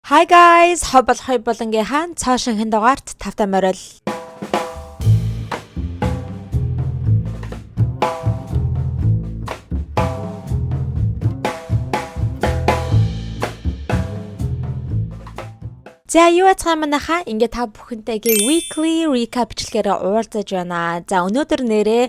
Hi guys, хоб бол хой болонгийн хаан цоо шинхэн дугаарт тавтай морил. За, юу яцгаан манайхаа, ингээ та бүхэнтэйгээ weekly recap бичлэгээр уулзаж байна. За, өнөөдөр нэрээ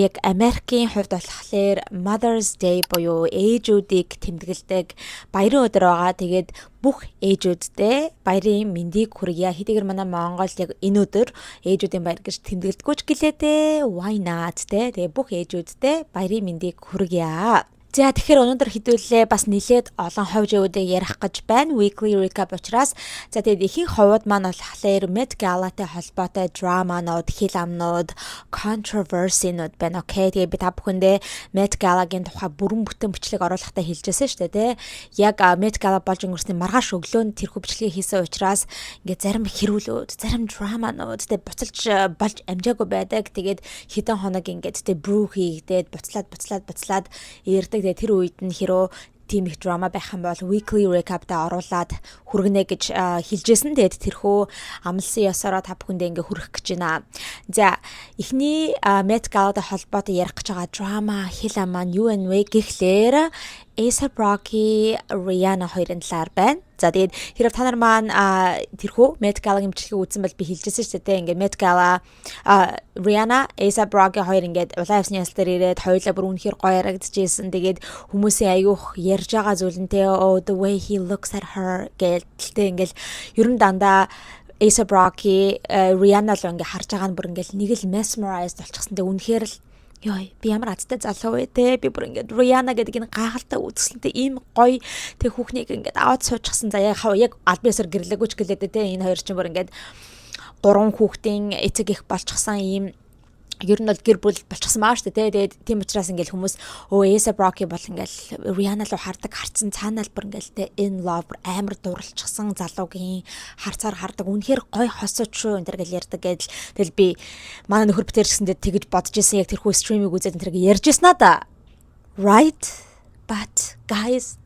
яг Америкийн хувьд болохоор Mother's Day буюу ээжүүдийг тэмдэглэдэг баярын өдөр байгаа. Тэгээд бүх ээжүүддээ баярын мэндийг хүргье. Хэдийгээр манай Монгол яг энэ өдөр ээжүүдийн баяр гэж тэмдэглэдэггүй ч гэлээ дээ. Why not те? Тэгээ бүх ээжүүддээ баярын мэндийг хүргье. За, тэгэхээр өнөөдөр хэдүүлээ бас нилээд олон хувь живүүдийг ярих гэж байна. Weekly recap учраас. За, тэгээд ихэнх хувьд маань болохоор Met Gala-тай холбоотой драманууд, хил амнууд, controversy-нууд байна. Okay. Тэгээд би та бүхэндээ Met Gala-гийн тухай бүрэн бүтэн бичлэг оруулахдаа хэлжсэн шүү дээ, тэ. Яг Met Gala болж өнгөрсний маргааш өглөө нь тэрхүү бичлэгийг хийсэн учраас ингээд зарим хэрүүлүүд, зарим драманууд тэ буцалж болж амжаагүй байдаг. Тэгээд хэдэн хоног ингээд тэ brew хийгдээд, буцлаад, буцлаад, буцлаад ирдэг. Тэгээд тэр үед нь хэрөө тийм их драма байх юм бол weekly recap-та оруулаад хүргэнэ гэж хэлжсэн. Тэгээд тэрхүү амлсан ёсороо та бүхэндээ ингээ хүргэх гэж байна. За, эхний Met Gala-тай холбоотой ярих гэж байгаа драма хил ам маань юу вэ гэхлээр A$AP Rocky, Rihanna хоёрын талаар байна. За, тэгээд хэрэг та нар маань тэрхүү Met Gala-гийн бичлэгийг үзсэн бол би хэлжсэн шүү дээ. Ингээд Met Gala Rihanna, A$AP Rocky хоёр ингээд улаан хивсний ёслол дээр ирээд хоёулаа бүр үнэхээр гоё ярагдчихсэн. Тэгээд хүмүүсийн аягүй ярьж байгаа зүйл нь те, "Oh, the way he looks at her" гэлтэй, ингээл ер нь дандаа A$AP Rocky Rihanna л ингээ харж байгаа нь бүр ингээл нэг л mesmerized болчихсон. Тэгээ үнэхээр л ёо, би ямар азтай залуу вэ те, би бүр ингээд Rihanna гэдэг энэ гайхалтай үзэсгэлэнтэй ийм гоё тэг хүүхнийг ингээд аваад суучихсан. За, яг яг аль биесээр гэрлээгүй ч гэлээ те, энэ хоёр чинь бүр ингээд гурван хүүхдийн эцэг их болчихсон, ийм ер нь бол гэр бүл болчихсон маа шүү дээ. Тэгээд тийм учраас ингээл хүмүүс өө, A$AP Rocky бол ингээл Rihanna руу хардаг харцсан цаанаа л бүр ингээл те in love, амар дурлчихсан залуугийн харцаар хардаг, үнэхээр гоё хосооч шүү энэ төр гэл ярьдаг гэдэл. Тэгэл би манай нөхөр битэр гэсэндээ тэгэж бодож исэн, яг тэрхүү stream ийг үзээд энэ төр ярьж ирсэн надаа. Right? But guys,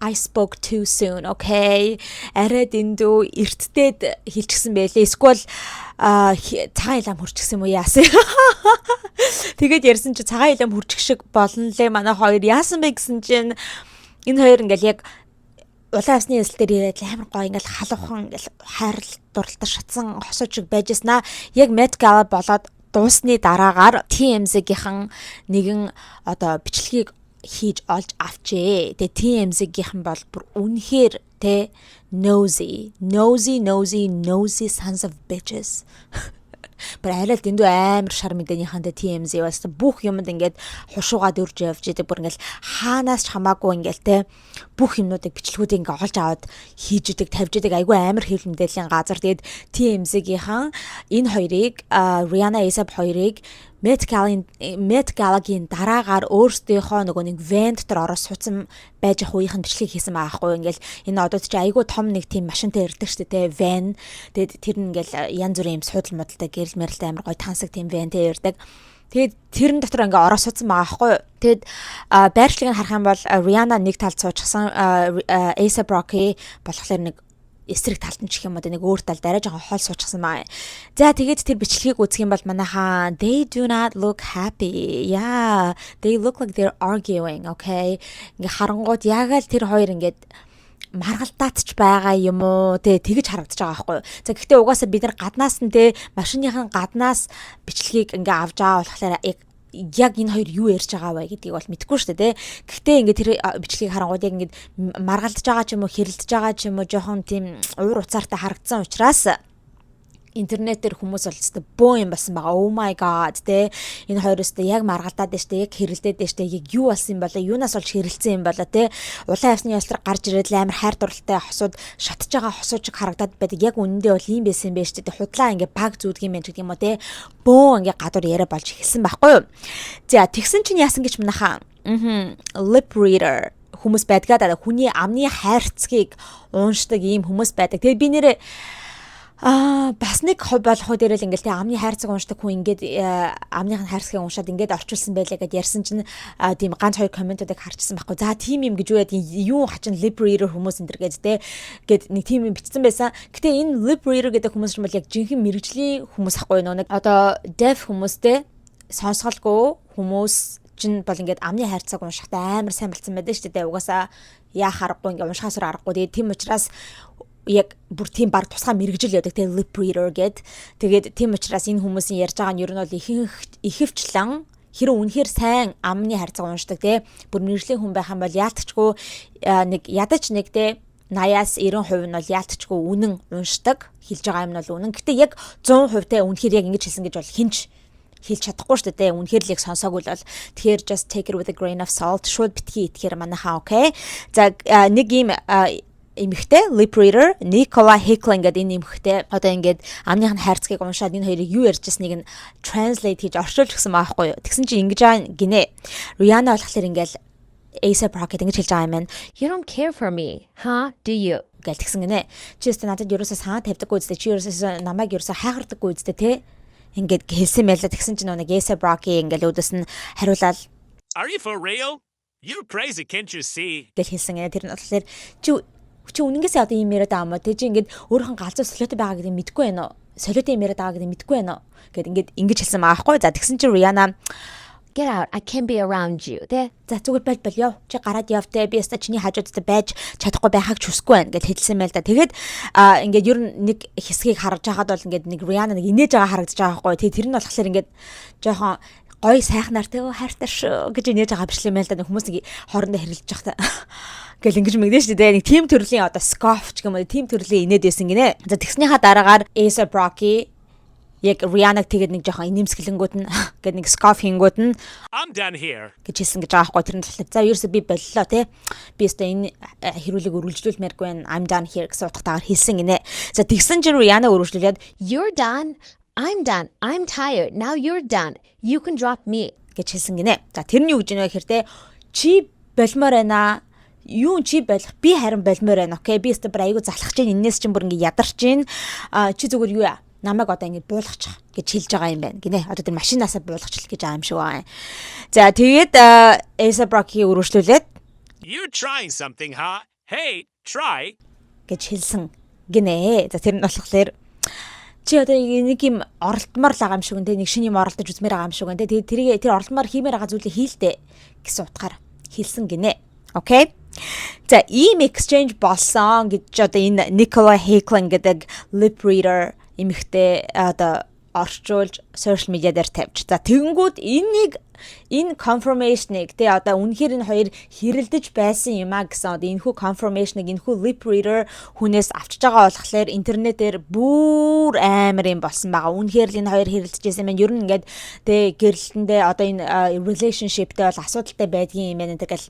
I spoke too soon, okay? Арай дэндүү эртдээд хэлчихсэн байлээ. Эсвэл цагаан илам хурчихсан юм уу, яасан? Тэгээд ярьсан чи цагаан илам хурчих шиг болно лээ манай хоёр. Яасан бэ гэсэн чинь энэ хоёр ингээл яг улаан хивсний ёслол дээр ирээд амар гоё ингээл халуухан ингээл хайрл дурлалтаа шатсан хосууд шиг байжснаа яг Met Gala болоод дуусны дараагаар TMZ-гийнхэн нэгэн одоо бичлэгийг хийж олж авчээ. Тэгээ TMZ-гийнхэн бол бүр үнэхээр те nosy, nosy, nosy, nosy sons of bitches. Бүр арай л дэндүү амар шар мэдээнийхэндээ TMZ бас бүх юмд ингээд хушуугаад өрж явж идэг. Бүр ингээд хаанаас ч хамаагүй ингээд те бүх юмнуудыг, бичлэгүүдийг ингээд олж аваад хийж идэг, тавьж идэг, айгүй амар хэвлэл мэдээллийн газар. Тэгээд TMZ-гийнхэн энэ хоёрыг, Rihanna, A$AP хоёрыг Met Gala-гийн дараагаар өөрсдийнхөө нөгөө нэг van дотор ороо суудсан байж ах үеийнх нь бичлэг хийсэн байгаа хгүй. Ингээл энэ одоо чи айгүй том нэг тийм машинтай ирдэг штэ те, van. Тэгээд тэр нь ингээл янз бүрийн юм суудал модалтай, гэрэл мэрэлтэй, амар гоё тансаг тийм van тэй ирдэг. Тэгээд тэрэн дотор ингээ ороо суудсан байгаа хгүй. Тэгээд байршлыг нь харах юм бол Rihanna нэг талд суучихсан, A$AP Rocky болохоор нэг эсрэг талд нь ч гэх юм уу, нэг өөр талд арай жоохон хол суучихсан маа. За, тэгээд тэр бичлэгийг үзэх юм бол манайхаа they do not look happy. Yeah, they look like they're arguing, okay? Ингээ харангууд яг л тэр хоёр ингээд маргалдаат ч байгаа юм уу те, тэгэж харагдаж байгаа байхгүй юу. За, гэхдээ угаасаа бид нар гаднаас нь те, машиныхан гаднаас бичлэгийг ингээ авч байгаа болохоор яг энэ хоёр юу ярьж байгаа вэ гэдгийг бол мэдэхгүй шүү дээ, тэ. Гэхдээ ингээд тэр бичлэгийг харангууд яг ингээд маргалдаж байгаа ч юм уу, хэрэлдэж байгаа ч юм уу, жоохон тийм уур уцаартай харагдсан учраас интернетээр хүмүүс бол өстой бөө юм болсон байгаа. Oh my god, те, энэ хоёр өстой яг маргалдаад байна штэ, яг хэрэлдээд байна штэ, яг юу болсон юм болоо, юунаас болж хэрэлцсэн юм болоо те. Улаан хивсний ёслол гарч ирээд л амар хайр дурлалтай хосууд шатж байгаа хосууд шиг харагдаад байдаг. Яг үнэндээ бол ийм байсан юм байна штэ. Худлаа ингээ баг зүүдг юм байна гэдэг юм уу те. Бөө ингээ гадуур яриа болж эхэлсэн байхгүй юу. За, тэгсэн чинь яасан гэж манайхаа lip reader хүмүүс байдгаа да, хүний амны хайрцгийг уншдаг ийм хүмүүс байдаг. Тэгээ би нэрээ Бас нэг хувь болох уу дээрэл ингээл те амны хайрцаг уншдаг хүн ингээд амных нь хайрцагийг уншаад ингээд орчуулсан байлаа гэд ярьсан чинь тийм ганц хоёр комментуудыг харчихсан байхгүй. За, тийм юм гэж юу яадаг, юу хачин lip reader хүмүүс энэ төр гэж те гэд нэг тийм юм бичсэн байсан. Гэтэ энэ lip reader гэдэг хүмүүс чинь бол яг жинхэнэ мэргэжлийн хүмүүс ахгүй, нөө нэг одоо deaf хүмүүстэй, сонсголгүй хүмүүс чинь бол ингээд амны хайрцаг уншихтай амар сайн болцсон байдаг шүү дээ. Угаасаа яах аргагүй, ингээд уншихаас аргагүй. Тэгээд тийм учраас яг бүр тийм баг тусгай мэргэжил явдаг те, lip reader гэд. Тэгээд тийм учраас энэ хүмүүсийн ярьж байгаа нь ер нь бол ихэнх ихэвчлэн хэрэг үнэхээр сайн амны хайрцаг уншдаг те, бүр мэргэжлийн хүн байх юм бол яалтчгүй нэг ядаж нэг те 80-аас 90% нь бол яалтчгүй үнэн уншдаг. Хэлж байгаа юм нь бол үнэн. Гэтэ яг 100% те үнэхээр яг ингэж хэлсэн гэж бол хэн ч хэлж чадахгүй шүү дээ. Үнэхээр л яг сонсоогүй л бол тэгэхээр just take it with a grain of salt. Шууд битгий итгэхээр манайхаа, okay. За, нэг ийм эмэгтэй lip reader Никола Хеклин гэдэг энэ эмэгтэй одоо ингээд амных нь хайрцгийг уншаад энэ хоёрыг юу ярьж байсныг нь translate хийж орчуулж өгсөн байхгүй юу. Тэгсэн чинь ингэж байгаа гинэ. Rihanna болохоор ингээл A$AP Rocky ингэж хэлж байгаа юм байна. "You don't care for me, huh? Do you?" Гэл тэгсэн гинэ. Чи өстө надад ерөөсөө санаа тавьдаггүй үстэй. Чи ерөөсөө намайг ерөөсөө хайхардаггүй үстэй те. Ингээд хэлсэн байлаа. Тэгсэн чинь нэг A$AP Rocky ингээл өөдөөс нь хариулаад "Are you for real? You're crazy, can't you see?" Гэл хэлсэн гинэ. Тэр нь болохоор чи үнэнгээсээ одоо ийм яриад байгаа юм уу? Тэ чи ингээд өөрийнхөө галзуу солиотой байгаа гэдгийг мэдэхгүй байна уу? Солиотой юм яриад байгаа гэдгийг мэдэхгүй байна уу? Гэд ингээд ингэж хэлсэн байгаа байхгүй. За, тэгсэн чинь Rihanna "Get out. I can't be around you." Тэ? За, зүгээр байл байл яв. Чи гараад яв те. Би яста чиний хажуудад байж чадахгүй байхаг ч хүсэхгүй байна гэд хэлсэн байл да. Тэгээд ингээд ер нь нэг хэсгийг харж байхад бол ингээд нэг Rihanna нэг инээж байгаа харагдаж байгаа байхгүй. Тэгээд тэр нь болохоор ингээд жоохон гоё сайхнаар те хайртай шүү гэж инээж байгаа бичлэг юм байл да. Хүмүүс нэг хоорондоо хэрэлдэж байхдаа гэл ингэж мэгдэн шүү дээ. Нэг тийм төрлийн одоо scoff ч гэх юм уу, тийм төрлийн инээд байсан гинэ. За, тэгснийхаа дараагаар A$AP Rocky яг Rihanna-г тэгээд нэг жоохон инээмсэглэнгүүд нь гээд нэг scoff хийнгүүд нь "I'm done here." гэж хэлсэн гэж байгаа байхгүй. Тэр нь болохоор за, ерөөсөө би боллоо те. Би өстой энэ хэрүүлэг үргэлжлүүлмээргүй байна. I'm done here гэсэн утгатайгаар хэлсэн гинэ. За, тэгсэн чинь Rihanna үргэлжлүүлээд "You're done. I'm done. I'm tired. Now you're done. You can drop me." гэж хэлсэн гинэ. За, тэр нь юу гэж байна вэ гэхээр те чи болмоор байна, юу чи болох, би харин болмоор байна, okay, би өстө бүр айгу залхаж чинь, энээс чинь бүр ингээ ядарч чинь, чи зүгээр юу яа, намайг одоо ингэ буулгачих гэж хэлж байгаа юм байна гинэ. Одоо тэр машинаасаа буулгачих гэж байгаа юм шиг байна. За, тэгээд A$AP Rocky өргөжлүүлээд "You're trying something, huh? Hey, try." гэж хэлсэн гинэ. За, тэр нь болохоор чи одоо нэг юм оролдмоор л байгаа юм шиг үнэ, нэг шинэ юм оролдож үзмээр байгаа юм шиг үнэ. Тэгээд тэрийг тэр оролдмоор хиймээр байгаа зүйлээ хийлдэ гэсэн утгаар хэлсэн гинэ. Okay. За, ийм exchange болсон гэж одоо энэ Nicola Hackling гэдэг lip reader эмэгтэй одоо орчуулж social media дээр тавьж. За, тэгэнгүүт энийг энэ confirmation-ыг те одоо үнэхээр энэ хоёр хэрэлдэж байсан юм а гэсэн одоо энэхүү confirmation-ыг энэхүү lip reader хүнээс авчиж байгаа болохоор интернетээр бүр амар юм болсон байгаа. Үнэхээр л энэ хоёр хэрэлдэж байсан юм байна. Ер нь ингээд те гэрлэлтэндээ одоо энэ relationship-тэй бол асуудалтай байдгийн юм байна тэгэл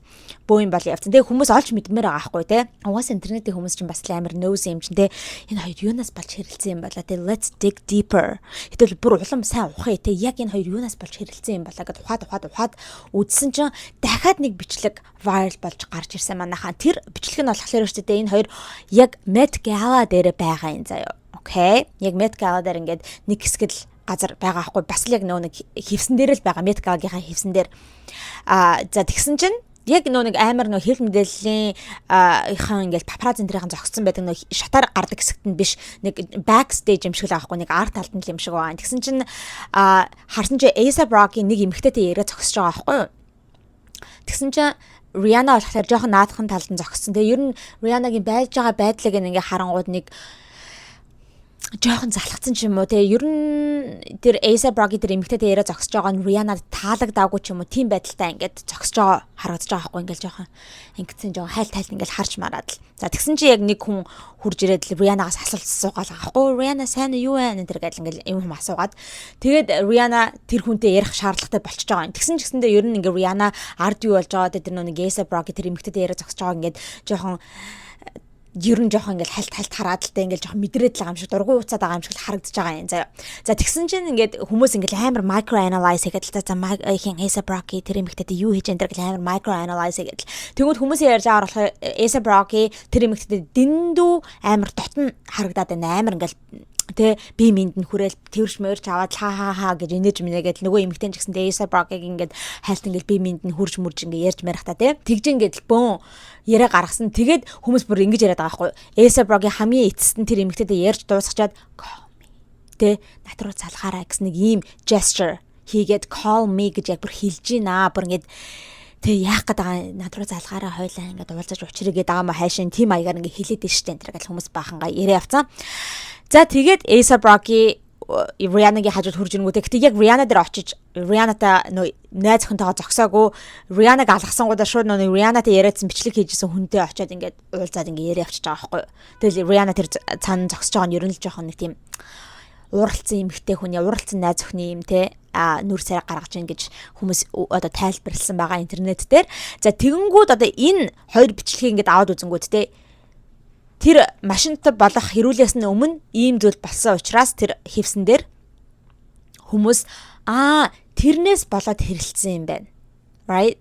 бөө юм бол явцсан. Тэгээ хүмүүс олж мэдмээр байгаа байхгүй те. Угаасаа интернетийн хүмүүс чинь бас л амар nosy юм чинь те. Энэ хоёр юунаас болж хэрэлцсэн юм болоо те. Let's dig deeper. Хэтэл бүр улам сайн ухъя те. Яг энэ хоёр юунаас болж хэрэлцсэн юм болоо гэд ухаад ухаад ухаад үзсэн чинь дахиад нэг бичлэг viral болж гарч ирсэн манайхаа. Тэр бичлэг нь болохоор шүү дээ, энэ хоёр яг Met Gala дээр байгаа юм заяа. Okay. Яг Met Gala дээр ингээд нэг хэсэг л газар байгаа хгүй, бас л яг нөө нэг хевсэн дээр л байгаа, Met Gala-гийнхаа хевсэн дээр. За, тэгсэн чинь яг нөө нэг амар нөө хэвлэл мэдээллийн хан ингээл папарацци энтрийн зогссон байдаг нөө шатаар гардаг хэсэгт нь биш, нэг backstage юм шиг л аахгүй, нэг арт талд нь л юм шиг байна. Тэгсэн чинь харсан чинь A$AP Rocky нэг эмэгтэйтэй яриа зогсож байгаа байхгүй юу? Тэгсэн чинь Rihanna болохоор жоохон наадхан талд нь зогссон. Тэгээ ер нь Rihanna-гийн байж байгаа байдлыг ингээ харангууд нэг жоохон залхацсан ч юм уу те, ер нь тэр A$AP Rocky тэр эмэгтэйтэй яриа зогсож байгаа нь Rihanna таалагдаагүй ч юм уу, тийм байдалтай ингээд зогсож байгаа харагдаж байгаа байхгүй, ингээд жоохон ингэсэн, жоохон хайлт хайлт ингээд харж мараад л. За, тэгсэн чи яг нэг хүн хурж ирээд л Rihanna-гаас асуулт асуугаал байгаа байхгүй. Rihanna, сайн уу, юу вэ энэ тэр гэдэл ингээд юм хүм асуугаад, тэгээд Rihanna тэр хүнтэй ярих шаардлагатай болчихж байгаа юм. Тэгсэн ч гэсэндээ ер нь ингээд Rihanna ард юу болж байгаа, тэр нэг A$AP Rocky тэр эмэгтэйтэй яриа зогсож байгаа ингээд жоохон ер нь жоохон ингээл хальт хальт хараад л та ингээл жоохон мэдрээд л байгаа юм шиг, дургуй уцаад байгаа юм шиг харагдаж байгаа юм заяа. За, тэгсэн чинь ингээд хүмүүс ингээл амар micro analyze хийгээд л та, за, хин A$AP Rocky тэр эмэгтэйтэй юу хийж энэ гэл амар micro analyze хийгээд л. Тэгвэл хүмүүсийн ярьж байгаа болохоор A$AP Rocky тэр эмэгтэйтэй дэндүү амар дотн харагдаад байна. Амар ингээл Тэ, би минд нь хүрээл тэрш мөрч аваад ха ха ха гэж инээж минэгээд, нөгөө эмэгтэй ч гэсэн A$AP Rocky-г ингээд хайлт ингээд би минд нь хурж мурж ингээд ярьж марих та, тэ. Тэгж ингээд бөөн яриа гаргасан. Тэгээд хүмүүс бүр ингэж яриад байгаа байхгүй. A$AP Rocky хамгийн эцэст нь тэр эмэгтэйдээ ярьж дуусгачаад "Call me", тэ, "Над руу залгаарай" гэсэн нэг ийм gesture хийгээд, "Call me" гэж яг бүр хэлж гинэ. Бүр ингээд тэг яах гээд байгаа, над руу залгаараа, хойлоо ингээд уулзаж учрыг гээд байгаа маа хайшин тийм маягаар ингээд хэлээд штэ энэ гэл хүмүүс баахангаа яриа явцсан. За, тэгээд A$AP Rocky Rihanna-гийн хажууд хурж ирэнгүүтээ, гэтээ яг Rihanna дээр очиж Rihanna-тай нөө найз охинтойгоо зогсоогүй, Rihanna-г алгасангуудаа шууд нөө Rihanna-тай яриадсан, бичлэг хийжсэн хүнтэй очиод ингээд уулзаад ингээд яриа явчихж байгаа байхгүй. Тэгэл Rihanna тэр цаана зогсож байгаа нь ер нь л жоохон нэг тийм ууралцсан эмэгтэй хүний, ууралцсан найз охины юм те а нүр царай гаргаж ийн гэж хүмүүс одоо тайлбарлсан байгаа интернет дээр. За, тэгэнгүүт одоо энэ хоёр бичлэгийг ингээд аваад үзэнгүүт те, тэр машинтай болох хэрүүлээс нь өмнө ийм зүйл болсон учраас тэр хэвсэн дээр хүмүүс тэрнээс болоод хэрэлцсэн юм байна. Right?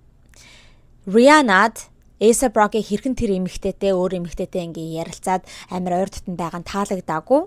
Rihanna-д A$AP Rocky хэрхэн тэр эмэгтэйтэй, өөр эмэгтэйтэй ингээ ярилцаад амар ойр дотн байгаа нь таалагдаагүй.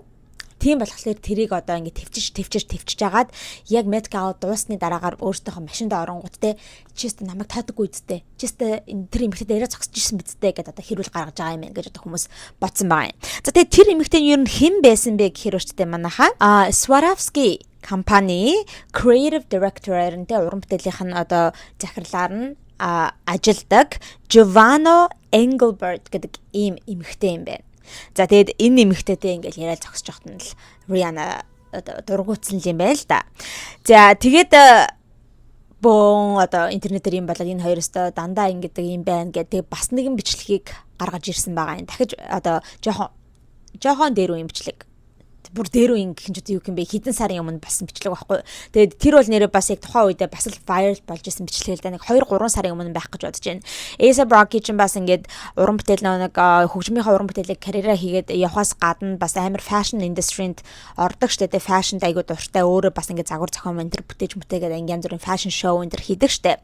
Тийм болохоор тэрийг одоо ингэ төвчж төвчж төвчж агаад яг Met Gala дуусны дараагаар өөртөөхөө машинд оронгууд те, "Чи өстө намайг тоодоггүй үсттэй. Чи өстө тэр эмэгтэйд яриа зогсож ирсэн биз дээ" гэдээ одоо хэрүүл гаргаж байгаа юм гэж одоо хүмүүс бодсон байгаа юм. За, тэгээ тэр эмэгтэй нь ер нь хэн байсан бэ гэхээр өчтдээ манайхаа Swarovski компани creative director-аар нь, уран бүтээлийнх нь одоо захирлаар нь ажилдаг Giovanna Engelbert гэдэг ийм эмэгтэй юм байна. За, тэгээд энэ эмэгтэйтэй ингээл яриад зогсож байхад нь л Rihanna одоо дургуутсан юм байна л да. За, тэгээд бөөн одоо интернетээр юм болоод энэ хоёр өстө дандаа ингэдэг юм байна гэдэг бас нэгэн бичлэгийг гаргаж ирсэн байгаа юм. Дахиж одоо жоохон жоохон дээр үеийн бичлэг, бүр дээр үеийн гэх юм чи юу юм бэ, хэдэн сарын өмнө болсон бичлэг байхгүй. Тэгээд тэр бол нэрээ бас яг тухайн үедээ бас л viral болж исэн бичлэг л да. Нэг 2 3 сарын өмнө байх гэж бодож байна. A$AP Rocky ч бас ингээд уран бүтээл, нэг хөгжмийнхаа уран бүтээлийг карьераа хийгээд явхаас гадна бас амар fashion industry-нд ордог штэ тэ. Fashion айгуу дуртай, өөрөө бас ингээд загвар зохион энэ төр бүтээж мүтээгээд ингээд янз бүрийн fashion show энэ төр хийдэг штэ.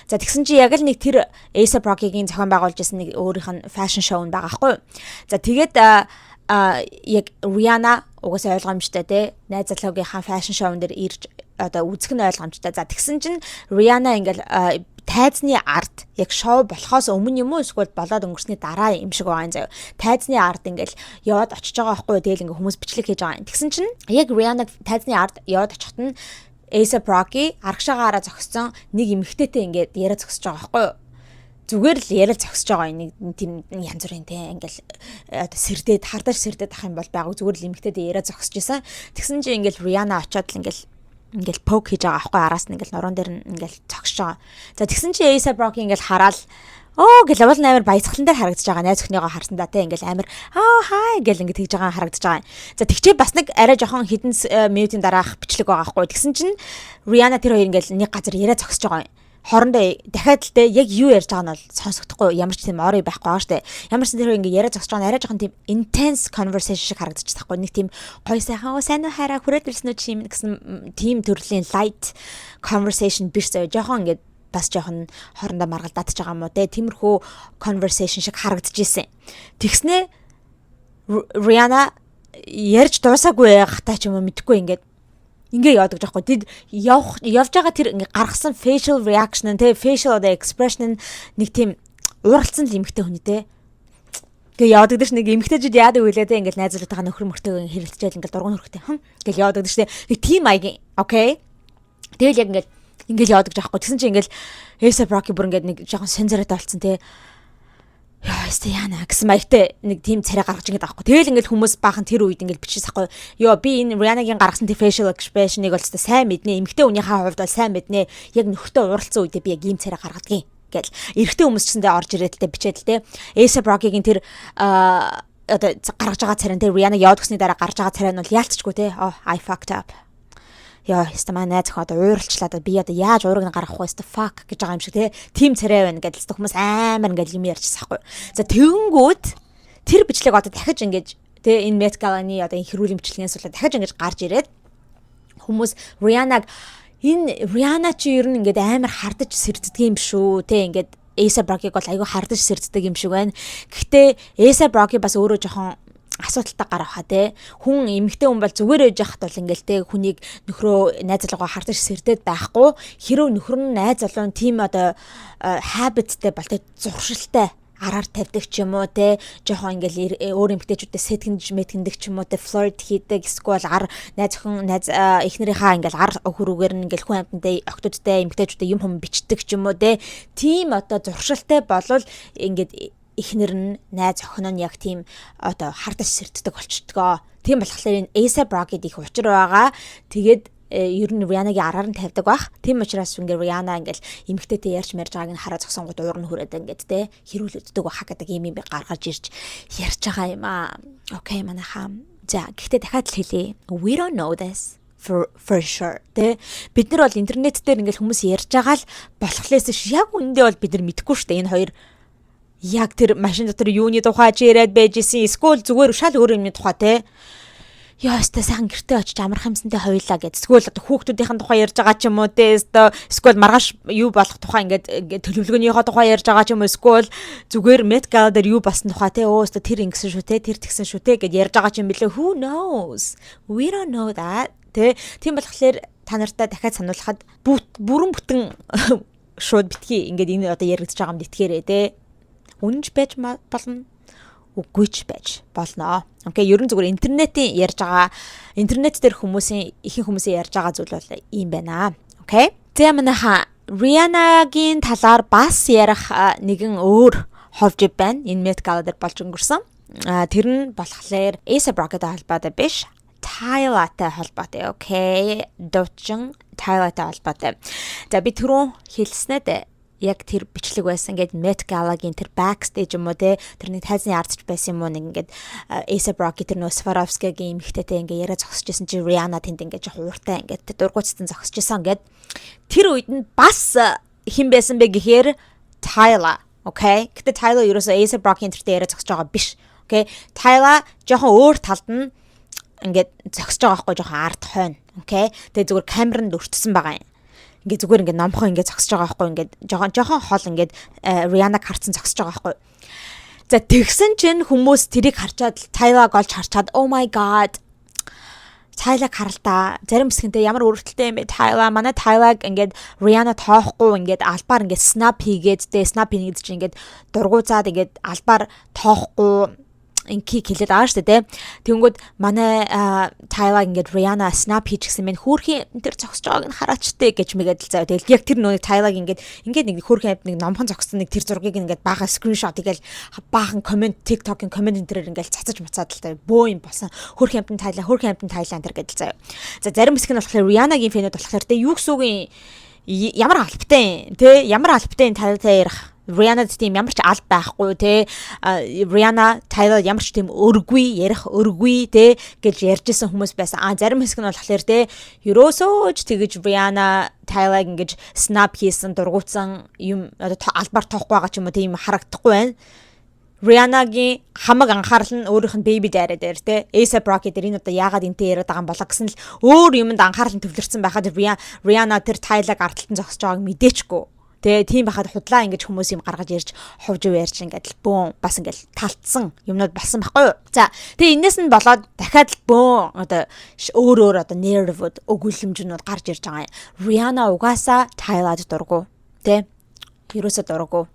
За, тэгсэн чи яг л нэг тэр A$AP Rocky-гийн зохион байгуулж исэн нэг өөрийнх нь fashion show нь байгаа хгүй. За, тэгээд яг Rihanna угаасаа ойлгомжтой те, найз залуугийнхаа fashion show-н дээр ирж одоо үзэх нь ойлгомжтой. За, тэгсэн чинь Rihanna ингээл тайзны ард, яг шоу болохоос өмнө юм уу эсвэл болоод өнгөрсний дараа юм шиг байгаа юм заяа. Тайзны ард ингээл яваад очиж байгаа байхгүй, тэгэл ингээ хүмүүс бичлэг хийж байгаа юм. Тэгсэн чинь яг Rihanna тайзны ард яваад очиход нь A$AP Rocky арагшаагаараа зогссон нэг эмэгтэйтэй ингээд яриа зогсож байгаа байхгүй юу? Зүгээр л яриа зогсож байгаа, нэг тийм янз бүрийн те, ингээл одоо сэрдээд хардаж сэрдээд ах юм бол байгаагүй, зүгээр л эмэгтэйдээ яриа зогсож исэн. Тэгсэн чинь ингээл Rihanna очиод л ингээл poke хийж байгаа аахгүй, араас нь ингээл нуруунд дээр нь ингээл зогсож байгаа. За, тэгсэн чинь A$AP Rocky ингээл хараал "Оо" гэл уул амар баясгалан дээр харагдаж байгаа. Найз охиныгоо харсан да те, ингээл амар "Аа, хай" гэл ингээд тэгж байгаа харагдаж байгаа. За, тэгчээ бас нэг арай жоохон хэдэн минутын дараах бичлэг байгаа байхгүй. Тэгсэн чинь Rihanna тэр хоёр ингээл нэг газар яриа зогсож байгаа юм, хоорондоо дахиад л те, яг юу ярьж байгаа нь бол сонсогдохгүй, ямар ч тийм орой байхгүй байгаа штэ. Ямар ч тэр ингээ яриа зогсож байгаа нь арай жоохон тийм intense conversation шиг харагдчих тахгүй. Нэг тийм гоё сайхан "Оо, сайн уу, хайраа, хүрээд ирсэн үү чи" гэсэн тийм төрлийн light conversation биш заяа. Жоохон ингээд бас жоохон хоорондоо маргалдаатж байгаа юм уу те. Тиймэрхүү conversation шиг харагдчихсэн. Тэгснээ Rihanna ярьж дуусаагүй гатаа ч юм уу мэдэхгүй ингээд ингээ явдаг жоохгүй. Тэд явах явж байгаа тэр ингээ гаргасан facial reaction нь те, facial одоо expression нь нэг тийм ууралцсан л эмэгтэй хүний те. Тэгээ явдаг дэш нэг эмэгтэйчүүд яадаг вүлээ те, ингээл найзлуудтайгаа нөхөр мөртөө хэрэлцээл ингээл дургуун хөрхтэй хм гэл явдаг дэш те. Нэг тийм маягийн, окей. Тэгэл яг ингээл ингээл явдаг жоохгүй. Тэгсэн чинь ингээл A$AP Rocky бүр ингээд нэг жоохон сензортой болцсон те, "Яа, өстэй яана" гэсэн маягтай нэг тийм царай гаргаж ингээд байгаа хгүй. Тэгэл ингээд хүмүүс баахан тэр үед ингээд бичиж ахгүй. "Йоо, би энэ Rihanna-гийн гаргасан тэр facial expression-ыг бол өстэй сайн мэднэ. Эмэгтэй хүнийхээ хувьд бол сайн мэднэ. Яг нөхөртөө уралцсан үедээ би яг ийм царай гаргадгийн" гэл. Эрэгтэй хүмүүс ч гэсэндээ орж ирээд л те, бичээд л те. A$AP Rocky-гийн тэр одоо гаргаж байгаа царай те, Rihanna яваад гэсний дараа гарч байгаа царай нь бол яалтчгүй те. "Oh, I fucked up. Яа, өстө маа найз охин одоо ууралчлаа да, би одоо яаж уурыг нь гаргах вэ, өстө fuck" гэж байгаа юм шиг те. Тим царай байна гэдэл өстө хүмүүс амар ингээд юм ярьчихсан байхгүй. За, тэгэнгүүт тэр бичлэг одоо дахиж ингэж те, энэ Met Gala-ны одоо энэ хэрүүлийн бичлэгнээс болоод дахиж ингэж гарч ирээд хүмүүс Rihanna-г энэ Rihanna чи ер нь ингээд амар хардаж сэрддэг юм шүү те, ингээд A$AP Rocky-г бол айгүй хардаж сэрддэг юм шиг байна. Гэхдээ A$AP Rocky бас өөрөө жоохон Асуудалтай гар баха те. Хүн эмэгтэй хүн бол зүгээр байж хахад бол ингээл те, хүнийг нөхрөө, найз залуугаа хардаж сэрдээд байхгүй. Хэрвээ нөхөр нь, найз залуу нь тийм одоо habit тэй бол те, зуршилтай араар тавьдаг ч юм уу те, жоохон ингээл өөр эмэгтэйчүүдэд сэтгэнж мэтгэндэг ч юм уу те, flirt хийдэг, эсвэл ар найз охин, найз эхнэрийнхаа ингээл ар хөрүүгээр нь ингээл хүн амьтантай, охтуудтай, эмэгтэйчүүдэд юм хүм бичдэг ч юм уу те, тийм одоо зуршилтай болвол ингээд эхнэр нь, найз охин нь яг тийм одоо хардаж сэрддэг болчдгоо. Тийм болохоор энэ A$AP Rocky-д их учир байгаа. Тэгээд ер нь Rihanna-гийн араар нь тавьдаг бах. Тийм учраас ингээ Rihanna ингээл эмэгтэйтэй ярьж марж байгааг нь хараа зогсонгууд уур нь хүрээд ингээд те, хэрүүл өгдөг баха гэдэг юм юм гаргаж ирж ярьж байгаа юм аа. Okay, манайхаа. За, гэхдээ дахиад л хэлье. We don't know this for sure. Тэ, бид нар бол интернет дээр ингээл хүмүүс ярьж байгаа л болохлээс ш яг үндэ бол бид нар мэдэхгүй шүү дээ. Энэ хоёр яг тэр машин дотор юуны тухай ч яриад байж исэн, эсвэл зүгээр шал өөр юмны тухай те, яа, өстой сайхан гэртээ очиж амрах юмсантай хоёлаа гэд. Эсвэл одоо хүүхдүүдийн тухай ярьж байгаа ч юм уу те. Өстой эсвэл маргааш юу болох тухай, ингээд төлөвлөгөөнийхөө тухай ярьж байгаа ч юм уу. Эсвэл зүгээр Met Gala дээр юу болсон тухай те. Өө, өстой тэр ингэсэн шүү те. Тэр тэгсэн шүү те гэд ярьж байгаа ч юм бэлээ. Who knows? We don't know that. Тэ. Тийм болохоор та нартай дахиад сануулхад бүрэн бүтэн шууд битгий ингээд энэ одоо яригдж байгаа юм итгээрэй те. Үнэнч байж болно, үгүй ч байж болно. Okay, ер нь зүгээр интернетийн ярьж байгаа, интернет дээр хүмүүсийн, ихэнх хүмүүсийн ярьж байгаа зүйл бол ийм байна. Okay. За, манайха, Rihanna-гийн талаар бас ярих нэгэн өөр ховж байна. Энэ Met Gala дээр болж өнгөрсөн. Тэр нь болохоор A$AP Rocky-тай холбоотой биш. Tyla-тай холбоотой. Okay. Дуучин Tyla-тай холбоотой. За, би түрүүн хэлснээр яг тэр бичлэг байсан ингээд Met Gala-гийн тэр backstage юм уу те, тэрний тайзны ардч байсан юм уу, нэг ингээд A$AP Rocky тэр нөө Swarovski-гийн эмэгтэйтэй ингээд яриа зогсож исэн чи Rihanna тэнд ингээд жоох ууртай ингээд дургуутсан зогсож исэн ингээд. Тэр үед нь бас хэн байсан бэ гэхээр Tyla. Okay. Гэтэ Tyla ерөөсөө A$AP Rocky тэртэй яриа зогсож байгаа биш. Okay. Tyla жоохон өөр талд нь ингээд зогсож байгаа байхгүй, жоохон ард хойно. Okay. Тэгээ зүгээр камеранд өртсөн байгаа юм, ингээ зүгээр ингээ номхон ингээ зогсож байгаа байхгүй, ингээ жоохон жоохон хол ингээд Rihanna-г харцсан зогсож байгаа байхгүй. За, тэгсэн чинь хүмүүс тэрийг харчаад, Tyla-г олж харчаад, "Oh my God, Tyla-г харалтаа, зарим хэсгэнтэй ямар өргөдөлтэй юм бэ Tyla, манай Tyla-г ингээд Rihanna тоохгүй, ингээд албаар ингээд snub хийгээд тэ, snub хийгээд чинь ингээд дургуузаад ингээд албаар тоохгүй" инкийг хэлээд байгаа шүү дээ. Тэнгүүд манай Tyla ингээд Rihanna snub хийчихсэн мэн, хөөрхийн тэр зогсож байгааг нь хараач тэ гэж мэгээд л заяа. Тэгэл яг тэр нөө Tyla-г ингээд ингээд нэг хөөрхийн амт нэг номхон зогссон нэг тэр зургийг ингээд баахан screenshot хийгээл, баахан comment, TikTok-ын comment энэ тэрээр ингээд цацаж мацаад л заяа. Бөө юм болсон. Хөөрхийн амтан Tyla, хөөрхийн амтан Tyla энэ тэр гэдэл заяа. За, зарим хэсэг нь болохоор Rihanna-гийн fan үүд болохоор тэ, юу гэсэн үг юм, ямар албатай те, ямар албатай Tyla-тай ярих, Rihanna-д тийм ямар ч алба байхгүй те, Rihanna Tyla ямар ч тийм өргүй, ярих өргүй те гэж ярьж исэн хүмүүс байсан. А зарим хэсэг нь болохоор те, ерөөсөө ч тэгэж Rihanna Tyla-г ингэж snub хийсэн, дургуутсан юм одоо албаар тоохгүй байгаа ч юм уу, тийм харагдахгүй байна. Rihanna-гийн хамаг анхаарал нь өөрийнх нь baby daddy дээр те, A$AP Rocky дээр, энэ одоо яагаад энтэй яриад байгаа юм болоо гэсэн л өөр юмд анхаарал нь төвлөрсөн байхад Rihanna тэр Tyla-г ардталтан зогсож байгааг мэдээчгүй. Тэгээ тийм байхад худлаа ингэж хүмүүс юм гаргаж ирж ховж ярьж ингээд л бөөн бас ингээд талтсан юмнууд болсон байхгүй юу. За, тэгээ энэс нь болоод дахиад л бөөн одоо өөр өөр одоо narrative, өгүүлэмжнүүд гарч ирж байгаа юм. Rihanna угаасаа Tyla-д дургу. Тэ? Ерөөсө дургу.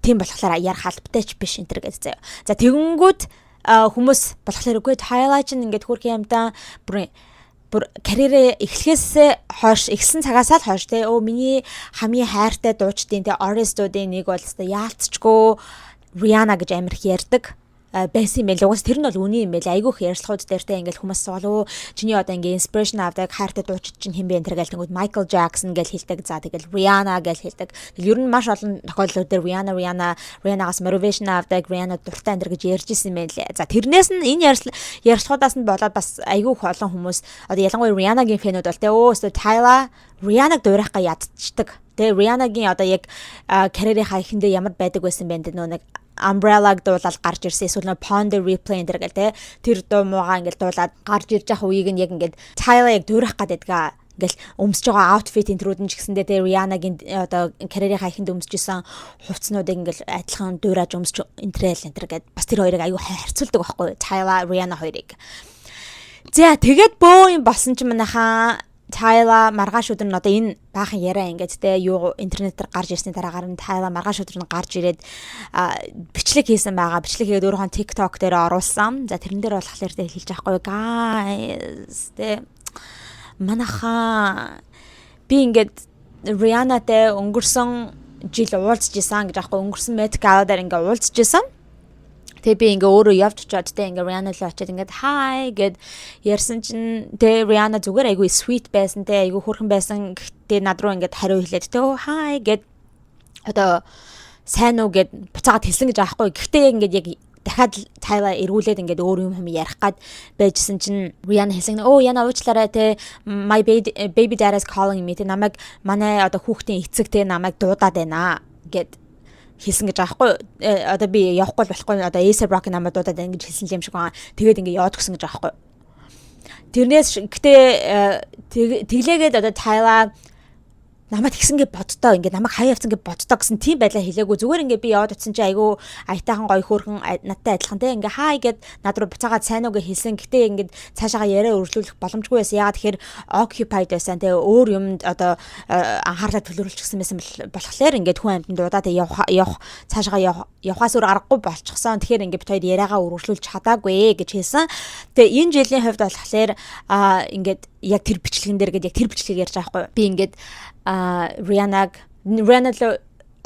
Тийм болохоор ярих албатай ч биш энэ төр гэж заяа. За, тэгэнгүүт хүмүүс болохоор үгүй, Tyla чинь ингээд хөөрхөн юмдаа бүр бүр карьерээ эхлэхээс хойш, эхэлсэн цагаасаа л хойш те, өө, миний хамгийн хайртай дуучдын те, artist-уудын нэг бол өстой яалтчгүй Rihanna гэж амар их ярьдаг байсан юм байл. Угаас тэр нь бол үний юм байл. Айгүйх ярилцлагууд дээр те, ингээл хүмүүс суул, чиний одоо ингээ inspiration авдаг, хайртай дуучид чинь хэн бэ энэ тэр гэл тэнгүүд Michael Jackson гэл хэлдэг. За, тэгэл Rihanna гэл хэлдэг. Тэгэл ер нь маш олон тохиолдлууд дээр Rihanna, Rihanna, Rihanna-гаас motivation авдаг, Rihanna дуртай энэ тэр гэж ярьж исэн юм байлээ. За, тэрнээс нь энэ ярилцлагуудаас нь болоод бас айгүйх олон хүмүүс одоо ялангуяа Rihanna-гийн fan үүд бол те, өө, өстө Tyla Rihanna-г дуурайхгаа ядчдаг. Тэгээ Rihanna-гийн одоо яг карьерийнхаа эхэндээ ямар байдаг байсан бэ нөө нэг Umbrella-г дуулаад гарч ирсэн, эсвэл нөө Pon de Replay энэ гэл те, тэр дуу муугаа ингээл дуулаад гарч ирж явах үеийг нь яг ингээд Tyla яг дуурайх гээд байдгаа. Ингээл өмсөж байгаа outfit энтрүүд нь ч гэсэндээ те, Rihanna-гийн одоо карьерийнхаа эхэнд өмсөж исэн хувцснуудыг ингээл адилхан дуурайж өмсөж энтрэл энтер гэд бас тэр хоёрыг аюу харьцуулдаг байхгүй, Tyla, Rihanna хоёрыг. За, тэгээд бөө юм болсон чинь манайхаа Tyla маргааш өдөр нь одоо энэ баахан яриа ингээд те юу интернетээр гарч ирсний дараагаар нь Tyla маргааш өдөр нь гарч ирээд бичлэг хийсэн байгаа. Бичлэг хийгээд өөрийнхөө TikTok дээр оруулсан. За, тэрэн дээр болохоор те хэлж байхгүй, guys, те, манайхаа би ингээд Rihanna-тай өнгөрсөн жил уулзж исэн гэж аахгүй, өнгөрсөн Met Gala дээр ингээд уулзж исэн. Тэгээ би ингээ өөрөө явж очиод те, ингээ Rihanna руу очиод ингээд "Hi" гэд ярьсан чинь те, Rihanna зүгээр айгүй sweet байсан те, айгүй хөөрхөн байсан. Гэхдээ над руу ингээд хариу хэлээд те, "Hi" гэд, одоо "Сайн уу" гэд буцаагаад хэлсэн гэж аахгүй. Гэхдээ яг ингээд яг дахиад Tyla эргүүлээд ингээд өөр юм юм ярих гад байжсэн чинь Rihanna хэлсэн: "Өө, яна, уучлаарай те, my baby dad is calling me те, намайг манай одоо хүүхдийн эцэг те намайг дуудаад байна" гэд хэлсэн гэж байгаа байхгүй. Одоо би явахгүй болохгүй, одоо A$AP Rocky намайг дуудаад ингэж хэлсэн юм шиг байгаа. Тэгээд ингээ яваад гисэн гэж байгаа байхгүй. Тэрнээс гэтээ тэглээгээд одоо Tyla намайг тэгсэн гэ боддоо, ингээд намайг хаяа явцсан гэ боддоо гэсэн тийм байдлаа хэлээгүй. Зүгээр ингээд би яваад очисон чи айгүй аятайхан, гоё, хөөрхөн, надтай адилхан те, ингээ "Hi" гэд над руу буцаагаад "Сайн уу" гэж хэлсэн. Гэтэ ингээд цаашаага яриа өргөжлүүлэх боломжгүй байсан. Яагаад тэгэхээр occupied байсан те, өөр юмд одоо анхаарлаа төлөвлөчихсөн байсан болохоор ингээд хүн амьтанд дуудаад явах явах цаашаага явах явахаас өөр аргагүй болчихсон. Тэгэхээр ингээд бид хоёр яриагаа өргөжлүүлж чадаагүй гэж хэлсэн. Тэгээ энэ жилийн хувьд болохоор ингээд яг тэр бичлэгэн дээр гээд яг тэр бичлэгийг ярьж байгаа байхгүй. Би ингээд Rihanna руу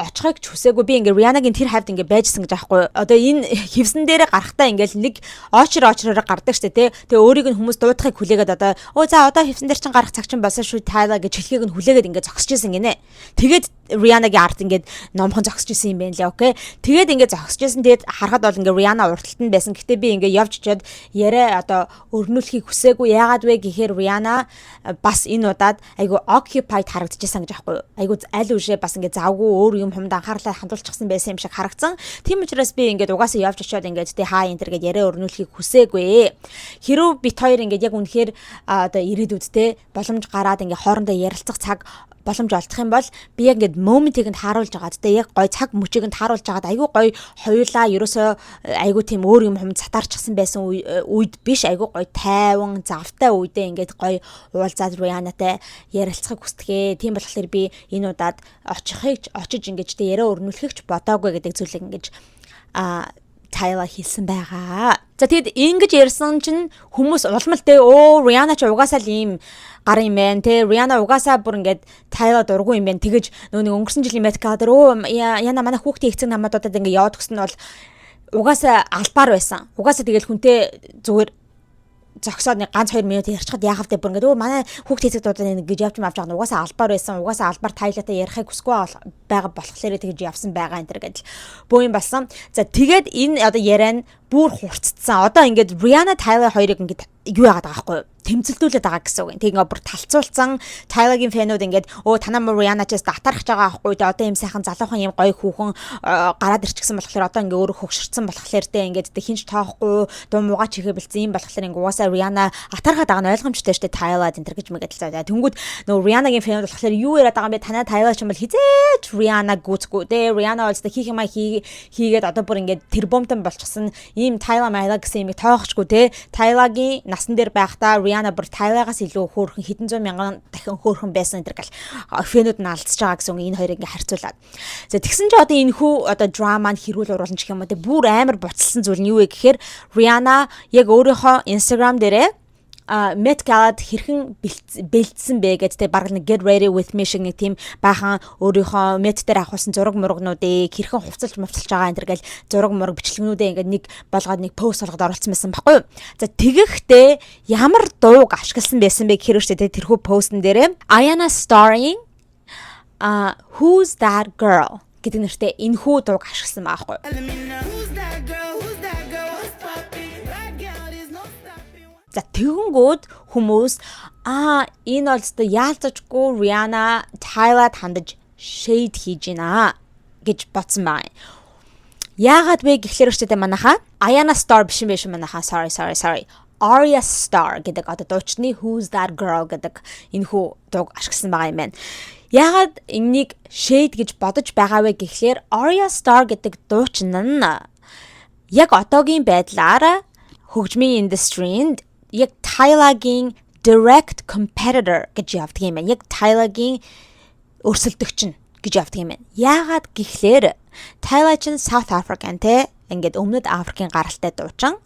очихыг ч хүсээгүй, би ингээ Rihanna-гийн тэр хавьд ингээ байжсан гэж аахгүй. Одоо энэ хевсэн дээрээ гарахтаа ингээл нэг очор очроор гардаг штэ тий. Тэгээ өөрийг нь хүмүүс дуудахыг хүлээгээд одоо "Оо, за, одоо хевсэн дээр чинь гарах цаг чинь болсон шүү, Tyla" гэж хэлхийг нь хүлээгээд ингээ зогсож исэн гинэ. Тэгээд Rihanna-гийн ард ингээд номхон зогсож исэн юм байна лээ. Okay. Тэгээд ингээ зогсож исэн. Тэгээд харахад бол ингээ Rihanna урталт нь байсан. Гэтэ би ингээ явж очиод яриа одоо өрнүүлэхийг хүсээгүй. Яагаад вэ гэхээр Rihanna бас энэ удаад айгу occupied харагдчихсан гэж аахгүй юу. Айгу аль үшээ бас ингээ завгүй, өөр юм хумд анхаарлаа хандуулчихсан байсан юм шиг харагдсан. Тийм учраас би ингээд угаасаа явж очиод ингээд тэ "Hi" энэ гээд яриа өрнүүлэхийг хүсээгүй. Хэрвээ бит хоёр ингээд яг үнэхээр одоо ирээдүйд те боломж гараад ингээ хоорондоо ярилцах цаг боломж олдох юм бол би яг ингээд moment-ийг нь тааруулж агаад те, яг гой цаг мөчийг нь тааруулж агаад, айгүй гой хоёулаа ерөөсөө айгүй тийм өөр юм хум сатаарчихсан байсан үед биш, айгүй гой тайван завтай үедээ ингээд гой уулзаад Rihanna-тай ярилцахыг хүсдэгэ. Тийм болохоор би энэ удаад очихыг очиж ингээд те яриа өрнүүлэхийг ч бодоагүй гэдэг зүйлийг ингээд Tyla хэлсэн байгаа. За, тэгэд ингэж ярьсан чинь хүмүүс улмал те, "Өө, Rihanna ч угаасаа л ийм гар юм байна те. Rihanna угаасаа бүр ингээд Tyla дургүй юм байна." Тэгэж нөгөө нэг өнгөрсөн жилийн Met Gala дээр "Өө, яна, манай хүүхдийн эцэг намайг дуудаад" ингээд яваад гисэн нь бол угаасаа албаар байсан. Угаасаа тэгэл хүнтэй зүгээр зогсоод нэг ганц 2 минут ярьчихад яахав те, бүр ингээд "Өө, манай хүүхд хэсэг дуудаад байна" гэж явж мавж байгаа нь угаасаа албаар байсан. Угаасаа албаар Tyla-тай ярихыг хүсэхгүй байгаа болохоор тэгж явсан байгаа энэ төр гэдэл бөө юм болсон. За, тэгээд энэ одоо яриа нь бүр хурцдсан. Одоо ингээд Rihanna, Tyla хоёрыг ингээд юу яагаад байгаа байхгүй юу? Тэмцэлдүүлээд байгаа гэсэн үг. Тэг ингээд бүр талцуулсан. Tyla-гийн fan үүд ингээд "Өө, танаа мөр Rihanna ч атархаж байгаа байхгүй үү? Одоо ийм сайхан залуухан, ийм гоё хүүхэн гараад ирчихсэн болохоор, одоо ингээд өөрөө хөгшөрцөн болохоор те, ингээд тэ хинч тоохгүй, дуу муугаа чихээ бэлдсэн юм болохоор ингээд угаасаа Rihanna атархаад байгаа нь ойлгомжтой шүү дээ, Tyla энэ гэж мэгэд л за." Тэнгүүд нөгөө Rihanna-гийн fan үүд болохоор юу яриад байгаа юм бэ? Танаа Tyla ч юм бол хизээч Rihanna гүцгүй те. Rihanna бол хийх юмаа хийгээд одоо бүр ингээд тэрбумтан болчихсон. Ийм Tyla Myla гэсэн юмыг тоохочгүй те. Tyla-гийн насан дээр байхдаа Rihanna бүр Tyla-гаас илүү хөөрхөн, хэдэн зуун мянган дахин хөөрхөн байсан энэ гал fan үүд нь алдчихж байгаа гэсэн үг, энэ хоёрыг ингээ харьцуулаад. За, тэгсэн чинь одоо энэ хүү одоо драма нь хэрүүл уруулна гэх юм уу те, бүр амар буцалсан зүйл нь юу вэ гэхээр Rihanna яг өөрийнхөө Instagram дээрээ Met Gala-д хэрхэн бэлдсэн бэ гэж те, баг нэг get ready with me шиг нэг тийм баахан өөрийнхөө Met дээр авахулсан зураг мурагнуудыг хэрхэн хувцалж мувцалж байгаа энэ төр гэл зураг мураг бичлэгнүүдээ ингээд нэг болгоод нэг пост болгоод оруулсан байсан баггүй юу. За, тэгэхдээ ямар дууг ашигласан байсан бэ гэхээр шүү дээ, тэрхүү постн дээрээ Ayana Starring "Who's That Girl" гэдэг нэртэй энэхүү дууг ашигласан байгаа байхгүй юу. За, тэгэнгүүт хүмүүс энэ бол өстой яалтчгүй Rihanna Tyla-д хандаж shade хийж байна гэж бодсон байгаа юм. Яагаад вэ гэхлээр ч гэдэг манайхаа Ayana Star биш юм биш манайхаа, sorry, sorry, sorry. Ayra Starr гэдэг одоо дуучны "Who's That Girl" гэдэг энэхүү дууг ашигласан байгаа юм байна. Яагаад энэнийг shade гэж бодож байгаа вэ гэхлээр Ayra Starr гэдэг дуучин нь яг одоогийн байдлаар хөгжмийн industry-нд яг Tyla-гийн direct competitor гэж явдаг юм байна. Яг Tyla-гийн өрсөлдөгч нь гэж явдаг юм байна. Яагаад гэхлээр Tyla чинь South African, те, ингээд өмнөд Африкийн гаралтай дуучин,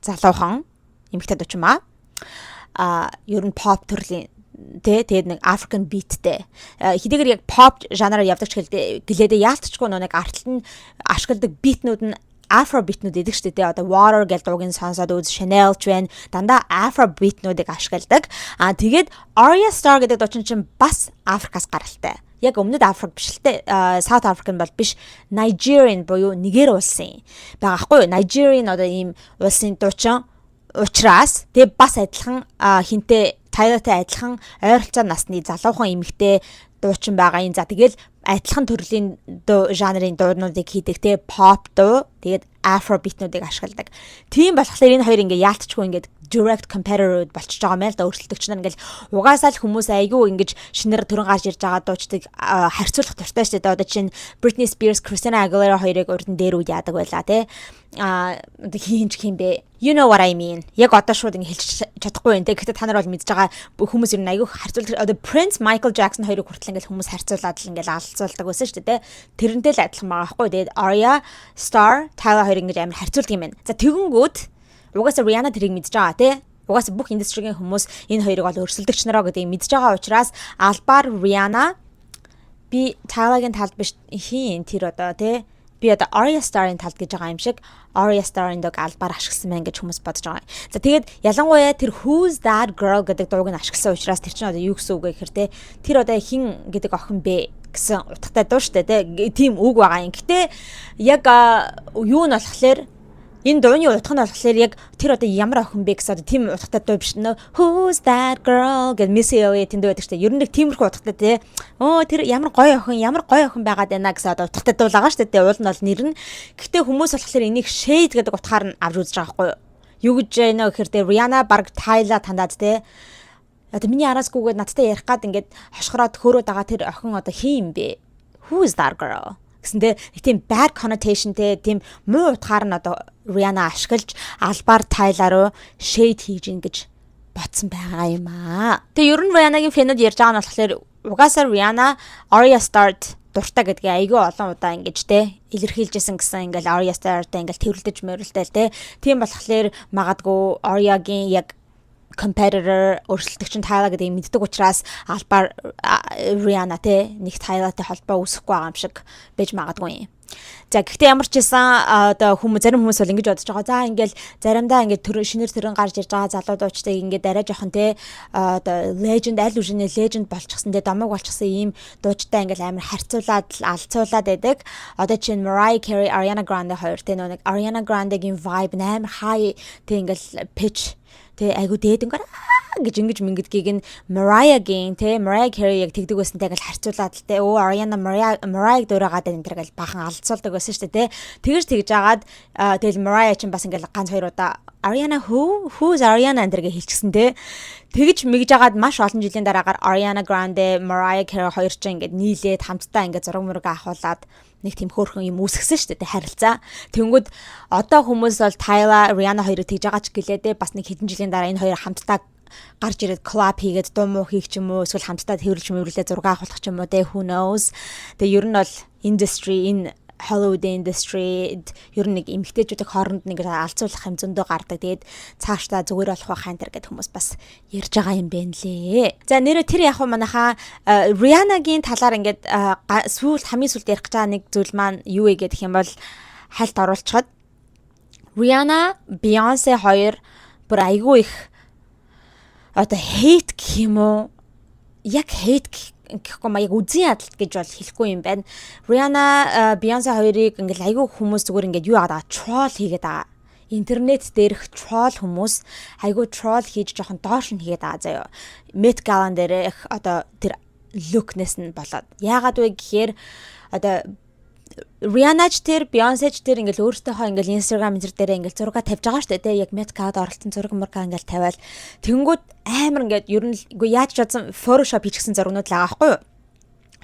залуухан эмэгтэй дуучин маа. А ер нь pop төрлийн тэ, тэгээд нэг African beat-тэй. Хэдийгээр яг pop жанраар явдаг ч гэлээдээ яалтчгүй нэг ард талд нь ашигладаг beat-нүүд нь afro beat-нүүд идэг шүү дээ. Одоо "Water" гэл дуугийн сонсоод үз, "Chanel" ч байна. Дандаа afro beat-нүүдийг ашигладаг. Аа, тэгээд Ayra Starr гэдэг дуучин чинь бас Африкаас гаралтай. Яг өмнөд Африк биш л те, South African бол биш, Nigerian буюу Нигер улсын байгаа хгүй юу? Nigerian одоо ийм улсын дуучин учраас тэгээ бас адилхан хинтээ, Tyla-тай адилхан ойролцоо насны залуухан эмэгтэй дуучин байгаа юм. За, тэгэл адилхан төрлийн дуу, жанрын дуунуудыг хийдэг те, pop дуу, тэгээд afro beat-нүүдийг ашигладаг. Тийм болохоор энэ хоёр ингээ яалтчгүй ингээд direct competitor болчихж байгаа юм байна л да, өрсөлдөгч нар. Ингээл угаасаа л хүмүүс айгүй ингэж шинээр төрөн гарч ирж байгаа дуучдыг харьцуулах дуртай шүү дээ. Одоо чинь Britney Spears, Christina Aguilera хоёрыг урд нь дээр үед яадаг байлаа те. А хийн ч юм бэ? You know what I mean. Яг одоо шууд ингэ хэлж чадахгүй юм те. Гэхдээ та нар бол мэдж байгаа, хүмүүс ер нь айгүй харьцуулах, одоо Prince, Michael Jackson хоёрыг хүртэл ингээл хүмүүс харьцуулаад л ингээл алцуулдаг байсан шүү дээ те. Тэрнтэй л адилхан байгаа байхгүй. Тэгээд Ayra Starr, Tyla хоёр ингэж амар харьцуулдаг юм байна. За, тэгэнгүүт угаасаа Rihanna тэрийг мэдж байгаа те. Угаасаа бүх industry-гийн хүмүүс энэ хоёрыг бол өрсөлдөгч нараа гэдгийг мэдж байгаа учраас албаар Rihanna би Tyla-гийн талд биш, хийн тэр одоо те, би одоо Ayra Starr-ын талд гэж байгаа юм шиг Ayra Starr-ын дууг албаар ашигласан байна гэж хүмүүс бодож байгаа. За, тэгээд ялангуяа тэр "Who's That Girl" гэдэг дууг нь ашигласан учраас тэр чинь одоо юу гэсэн үг вэ гэхээр те, тэр одоо хэн гэдэг охин бэ гэсэн утгатай дуу штэ те, тийм үг байгаа юм. Гэтэ яг юу нь болохоор энэ дууны утга нь болохоор яг тэр одоо ямар охин бэ гэсэн одоо тийм утгатай дуу биш нөө. "Who's that girl" гэж Missy Elliott тэнд байдаг штэ. Ер нь нэг тиймэрхүү утгатай те. Өө, тэр ямар гоё охин, ямар гоё охин байгаад байна гэсэн одоо утгатай дуу л байгаа штэ те. Уул нь бол нэр нь. Гэхдээ хүмүүс болохоор энийг shade гэдэг утгаар нь авч үзэж байгаа байхгүй юу? Юу гэж байна гэхээр те, Rihanna баг Tyla тандаад те, одоо миний араасгүйгээд надтай ярих гад ингээд хошгороод хөөрөөд байгаа тэр охин одоо хин юм бэ? Who is that girl? Гэсэндээ нэг тийм bad connotation те, тийм муу утгаар нь одоо Rihanna ашиглаж албаар Tyla руу shade хийж ин гэж бодсон байгаа юм аа. Тэгээ ер нь Rihanna-гийн fan-үүд ярьж байгаа нь болохоор угаасаа Rihanna Ayra Starr дуртай гэдгээ айгүй олон удаа ингэж те илэрхийлжсэн гэсэн, ингээл Ayra Starr-тай ингээл тэрвэрлдэж мөрөлдөл те. Тийм болохоор магадгүй Ayra-гийн яг competitor, өрсөлдөгч нь Tyla гэдгийг мэддэг учраас албаар Rihanna те нэг Tyla-тай холбоо үүсэхгүй байгаа юм шиг байж магадгүй юм. За, гэхдээ ямар ч байсан одоо хүмүүс, зарим хүмүүс бол ингэж бодож байгаа. За, ингээл заримдаа ингээд төр шинээр төрөн гарч ирж байгаа залуу дуучдыг ингээд арай жоохон те одоо legend, аль үшинэ legend болчихсон те, домог болчихсон ийм дуучтай ингээл амар харьцуулаад алцуулаад байдаг. Одоо чинь Mariah Carey, Ariana Grande хоёр те, нэг Ariana Grande-гийн vibe амар high те, ингээл pitch те, айгу дээд ингээд гэж ингэж мингэдгийг нь Mariah-гийн те, Mariah Carey яг тэгдэг байсантай ингээл харьцуулаад л те, өө, Ariana Mariah-г дуурайгаад энэ тэр гэл бахан алцуулдаг байсан шүү дээ те. Тэгэж тэгж агаад тэгэл Mariah чинь бас ингээл ганц хоёр удаа "Ariana who? Who's Ariana?" энэ тэр гэ хэлчихсэн те. Тэгж мэгж агаад маш олон жилийн дараагаар Ariana Grande, Mariah Carey хоёр чинь ингээд нийлээд хамтдаа ингээд зураг мураг авахуулаад нэг тийм хөөрхөн юм үүсгэсэн шүү дээ, харилцаа. Тэнгүүд одоо хүмүүс бол Tyla, Rihanna хоёрыг тэгж байгаа ч гэлээдээ бас нэг хэдэн жилийн дараа энэ хоёр хамтдаа гарч ирээд collab хийгээд дуу муу хийх ч юм уу, эсвэл хамтдаа тэрвэрлж мөврлээ зураг авах ч юм уу те, who knows. Тэгээ ер нь бол industry, энэ Hollywood industry ер нь нэг эмэгтэйчүүдийг хооронд нэг алцуулах юм зөндөө гардаг. Тэгээд цаашдаа зүгээр болох байх энэ төр гэд хүмүүс бас ярьж байгаа юм байна лээ. За, нэрээ тэр яг хуу манайхаа Rihanna-гийн талаар ингээд сүүл хамгийн сүүлд ярих гэж байгаа нэг зүйл маань юу вэ гэх юм бол хальт оруулчихад Rihanna, Beyoncé хоёр бүр айгүй их одоо hate гэх юм уу? Яг hate гэхгүй маяг, үзэн ядалт гэж бол хэлэхгүй юм байна. Rihanna, Beyoncé хоёрыг ингээл айгүй хүмүүс зүгээр ингээд юу яагаад байгаа, troll хийгээд байгаа. Интернет дээрх troll хүмүүс айгүй troll хийж жоохон доош нь хийгээд байгаа заяо. Met Gala дээрх одоо тэр look-нээс нь болоод. Яагаад вэ гэхээр одоо Rihanna ч тэр, Beyoncé ч тэр ингээл өөртөөхөө ингээл Instagram энэ дээр ингээл зураг тавьж байгаа шүү дээ, те. Яг Met Gala-д оролцсон зураг мурга ингээл тавиал тэгэнгүүт амар ингээд ер нь үгүй яаж ч бодсон Photoshop хийчихсэн зургнууд л байгаа байхгүй юу?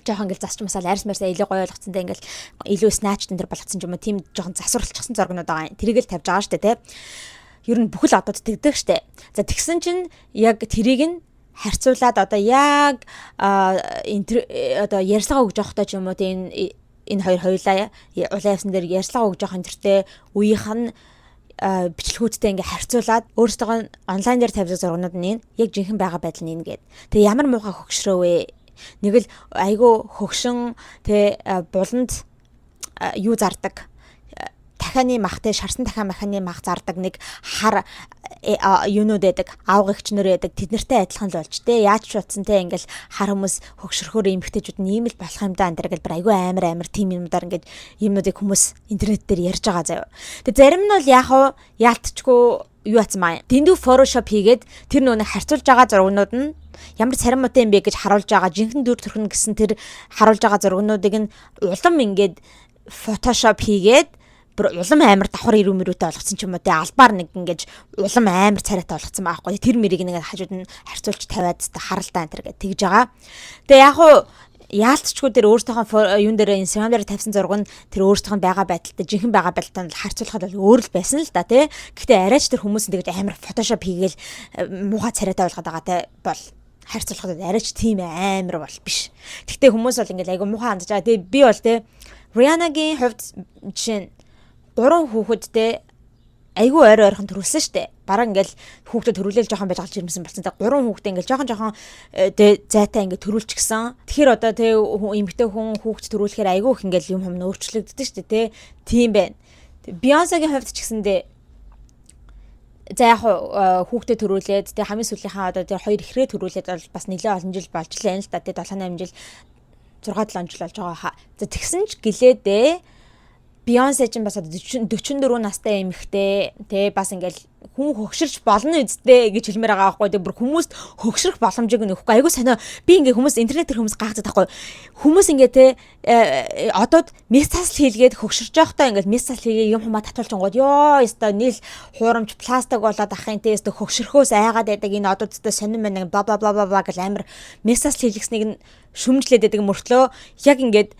Жоохон ингээл засч масаал, арьс марсаа илүү гоё болгоцсон, те, ингээл илүү snatch энэ төр болгоцсон ч юм уу, тийм жоохон засварлчихсан зургнууд байгаа юм. Тэрийг л тавьж байгаа шүү дээ, те. Ер нь бүхэл одод тэгдэг штэ. За, тэгсэн чинь яг тэрийг нь харьцуулаад одоо яг одоо ярьцлага өгж явахдаа ч юм уу, тийм, энэ хоёр хоёулаа улаан явсан дээр ярьцлага өгж явах энэ тэртээ үеийнх нь бичлэгүүдтэй ингээ харьцуулаад, өөрсдөө онлайн дээр тавьдаг зургнууд нь яг жинхэнэ байгаа байдал нь энэ гээд. Тэгээ ямар муухай хөгшрөө вэ? Нэг л айгүй хөгшин, тэ, буланд юу зардаг, дахианы мах, те, шарсан дахиа маханы мах зардаг нэг хар юунууд байдаг, авга эгчнэр байдаг, тэд нартай адилхан л болж, те, яаж ч утсан, те, ингээл хар хүмүүс хөгшөрхөөр эмгтээчүүд нь ийм л болох юм да энэ гэл бүр айгүй амар амар тийм юмдаар ингээд юмнуудыг хүмүүс интернет дээр ярьж байгаа заяа. Тэгээ зарим нь бол яг уу яалтчгүй юу атсан маа. Дэндүү Photoshop хийгээд тэр нөгөө харьцуулж байгаа зургнууд нь ямар царин муутай юм бэ гэж харуулж байгаа, жинхэнэ дүр төрхөн гэсэн тэр харуулж байгаа зургнуудыг нь улам ингээд Photoshop хийгээд бүр улам амар давхар ирүү мөрүүтэй болгоцсон ч юм уу, те, албаар нэг ингэж улам амар царайтай болгоцсон байхгүй, тэр мэрийг нэг хажууд нь харьцуулж тавиад харалдаа энэ төр гэж тэгж байгаа. Тэгээ яг уу яалтчгүй тэр өөртөөхөө юун дээр, Instagram дээр тавьсан зураг нь тэр өөртөөх нь байгаа байдалтай, жинхэнэ байгаа байдалтай харьцуулахад бол өөр л байсан л да, тий. Гэхдээ арайч тэр хүмүүс тэгж амар Photoshop хийгээл муухай царайтай болгоод байгаа, те, бол харьцуулахад арайч тийм амар бол биш. Гэхдээ хүмүүс бол ингээл айгу муухай хандж байгаа. Тэгээ би бол, те, Rihanna-гийн хувьд жишээ нь гурван хүүхэдтэй айгүй ойр ойрхон төрүүлсэн штэ. Бараг ингээл хүүхдэд төрүүлээл жоохон байж гарч ирмсэн болсон. Тэгээ гурван хүүхдээ ингээл жоохон жоохон тэ зайтай ингээд төрүүлчихсэн. Тэгэхээр одоо тэ эмэгтэй хүн хүүхд төрүүлэхээр айгүй их ингээл юм хум өөрчлөгддөг штэ, тэ. Тийм байна. Beyoncé-гийн хувьд ч гэсэндээ за яг хүүхдээ төрүүлээд, тэгээ хамгийн сүүлийнхаа одоо тэр хоёр ихрээ төрүүлээд бол бас нэлээд олон жил болж лээ л да. Тэгээ 7 8 жил, 6 7 жил болж байгаа хаа. За, тэгсэн ч гэлээдээ Beyoncé ч бас 44 настай эмэгтэй, тэ, бас ингээл хүн хөгширч болно үсттэй гэж хэлмээр байгаа байхгүй. Тэг бүр хүмүүст хөгшрөх боломжийг нь өгөхгүй айгуу сонио. Би ингээ хүмүүс интернет дээр хүмүүс гайхаад байхгүй, хүмүүс ингээ, тэ, одод мэс засал хийлгээд хөгширч явахдаа ингээ мэс засал хийгээ юм хумаа татуулчингууд ёо ёстой нийл хуурамч пластик болоод ахын, тэ, ёстой хөгшөрхөөс айгаад байдаг энэ ододтой сонин байна, бла бла бла бла бла гэл амар мэс засал хийлгэснийг нь шүмжлээд байдаг мөртлөө яг ингээд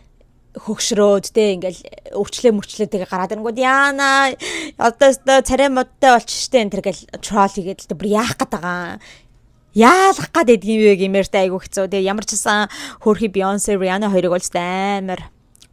хөгшрөөд, те, ингээл өвчлээ мөрчлээ тэгээ гараад ирэнгүүд яана одоо өстой царай модтой болчих штэ энэ тэр гэл troll хийгээд л бүр яах гээд байгаа, яалах гад байдаг юм бэ гэмээр тэ, айгу хэцүү. Тэгээ ямар ч гэсэн хөөрхий Beyoncé, Rihanna хоёрыг бол амар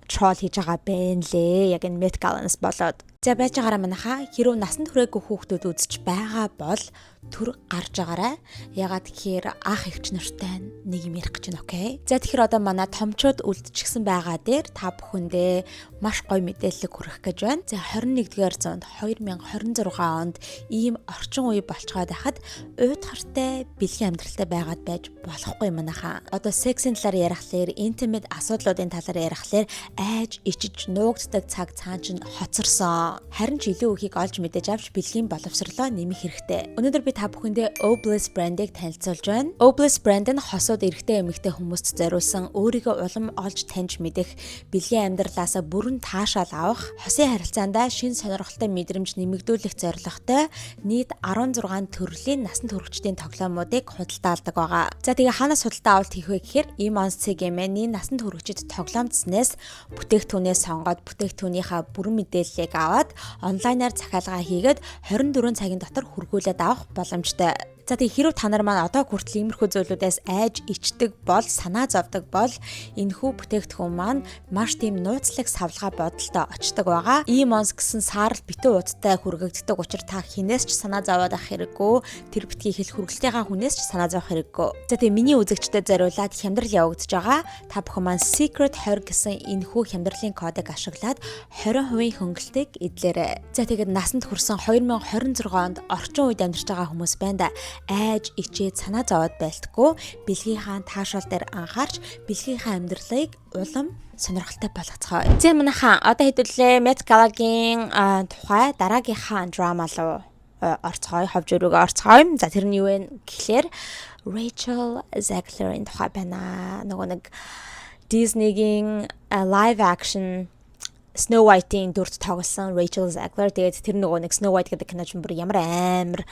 troll хийж байгаа бэ лээ. Яг энэ Met Gala-наас болоод. За, байж байгаараа манайхаа, хэрвээ насанд хүрээгүй хүүхдүүд үзэж байгаа бол түр гарч байгаарай. Ягаад гэхээр ах эгч нартай нэг юм ярих гэж байна, okay? За, тэгэхээр одоо манай томчууд үлдчихсэн байгаа дээр та бүхэндээ маш гоё мэдээлэл хүргэх гэж байна. За, 21-р зуунд, 2026 онд ийм орчин үе болцгоод байхад уйдгартай бэлгийн амьдралтай байгаад байж болохгүй манайхаа. Одоо сексийн талаар ярихлаар, intimate асуудлуудын талаар ярихлаар айж ичиж нуугддаг цаг цаан чинь хоцорсон. Харин ч илүү ихийг олж мэдээж авч бэлгийн боловсрлоо нэмэх хэрэгтэй. Өнөөдөр би та бүхэндээ Obliss брендийг танилцуулж байна. Obliss брэнд нь хосууд эрэгтэй, эмэгтэй хүмүүст зориулсан өөрийгөө улам олж таньж мэдэх, бэлгийн амьдралаасаа бүрэн таашаал авах, хосын харилцаандаа шинэ сонирхолтой мэдрэмж нэмэгдүүлэх зорилготой нийт 16 төрлийн насанд хүрэгчдийн тоглоомуудыг худалдаалдаг байгаа. За, тэгээ хаанаас худалдаа авалт хийх вэ гэхээр Emons.cg-ний насанд хүрэгчид тоглоом цэснээс бүтээгдэхүүнээ сонгоод, бүтээгдэхүүнийхээ бүрэн мэдээллийг аваад онлайнаар захиалгаа хийгээд 24 цагийн дотор хүргүүлээд авах боломжтой. За, тэгээ хэрв та нар маань одоо хүртэл иймэрхүү зүйлүүдээс айж ичдэг бол, санаа зовдөг бол энэхүү бүтээгдэхүүн маань маш тийм нууцлаг савлгаа бодолтой очдог байгаа. Emons гэсэн саарал битүү уттай хүргэгддэг учраас та хинээс ч санаа зовоод авах хэрэггүй. Тэр битгий хэл, хүргэлтийнхаа хүнээс ч санаа зовох хэрэггүй. За, тэгээ миний үзэгчдэд зориулаад хямдрал явагдаж байгаа. Та бүхэн маань Secret 20 гэсэн энэхүү хямдралын кодыг ашиглаад 20% хөнгөлтийг эдлээрэй. За, тэгээд насанд хүрсэн 2026 онд орчин үед амьдарч байгаа хүмүүс байна да, айж ичээд санаа зовоод байлтгүй бэлгийнхаа таашаал дээр анхаарч бэлгийнхаа амьдралыг улам сонирхолтой болгоцгоо. За, манайхаа, одоо хэдүүлээ Met Gala-гийн тухай дараагийнхаа драма руу орцгоё, ховж өрөөгөө орцгоё. За, тэр нь юу вэ гэхлээр Rachel Zegler-ийн тухай байна. Нөгөө нэг Disney-гийн live action Snow White-ийн дүрт тоглосон Rachel Zegler. Тэгээд тэр нөгөө нэг Snow White гэдэг кино ч бүр ямар амар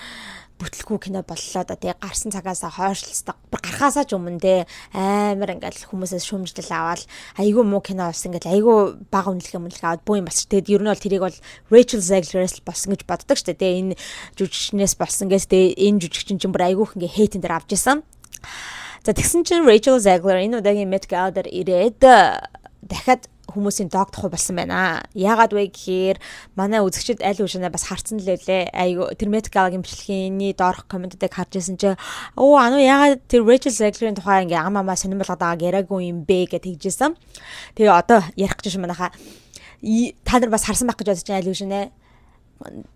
бүтлгүй кино боллоо да, тэгээ гарсан цагаасаа хойшлцдаг, бүр гарахаасаа ч өмнө те амар ингээл хүмүүсээс шүүмжлэл аваад, айгүй муу кино болсон ингээл, айгүй бага үнэлгээ мөнлөг аваад бүү юм бас. Тэгээд ер нь бол тэрийг бол Rachel Zegler-ээс болсон гэж боддог шүү дээ те, энэ жүжигчнээс болсон гэж. Тэгээ энэ жүжигчин чинь бүр айгүйх ингээ hate-эн дээр авч исэн. За, тэгсэн чинь Rachel Zegler энэ удаагийн Met Gala дээр ирээд дахиад хүмүүсийн догдох болсон байна. Яагаад вэ гэхээр манай үзэгчид аль үшэнэ бас харцсан л лээ. Айгу тэр Met Gala-гийн бичлэгийн доорх комментуудыг харж ирсэн чинь "Оо, ану, яагаад тэр Rachel Zegler-ийн тухай ингээ ам амаа сонирн болгоод байгааг яриаггүй юм бэ?" гэж тэгжсэн. Тэгээ одоо ярих гэж манайхаа та нар бас харсан байх гэж бодож байна, аль үшэнэ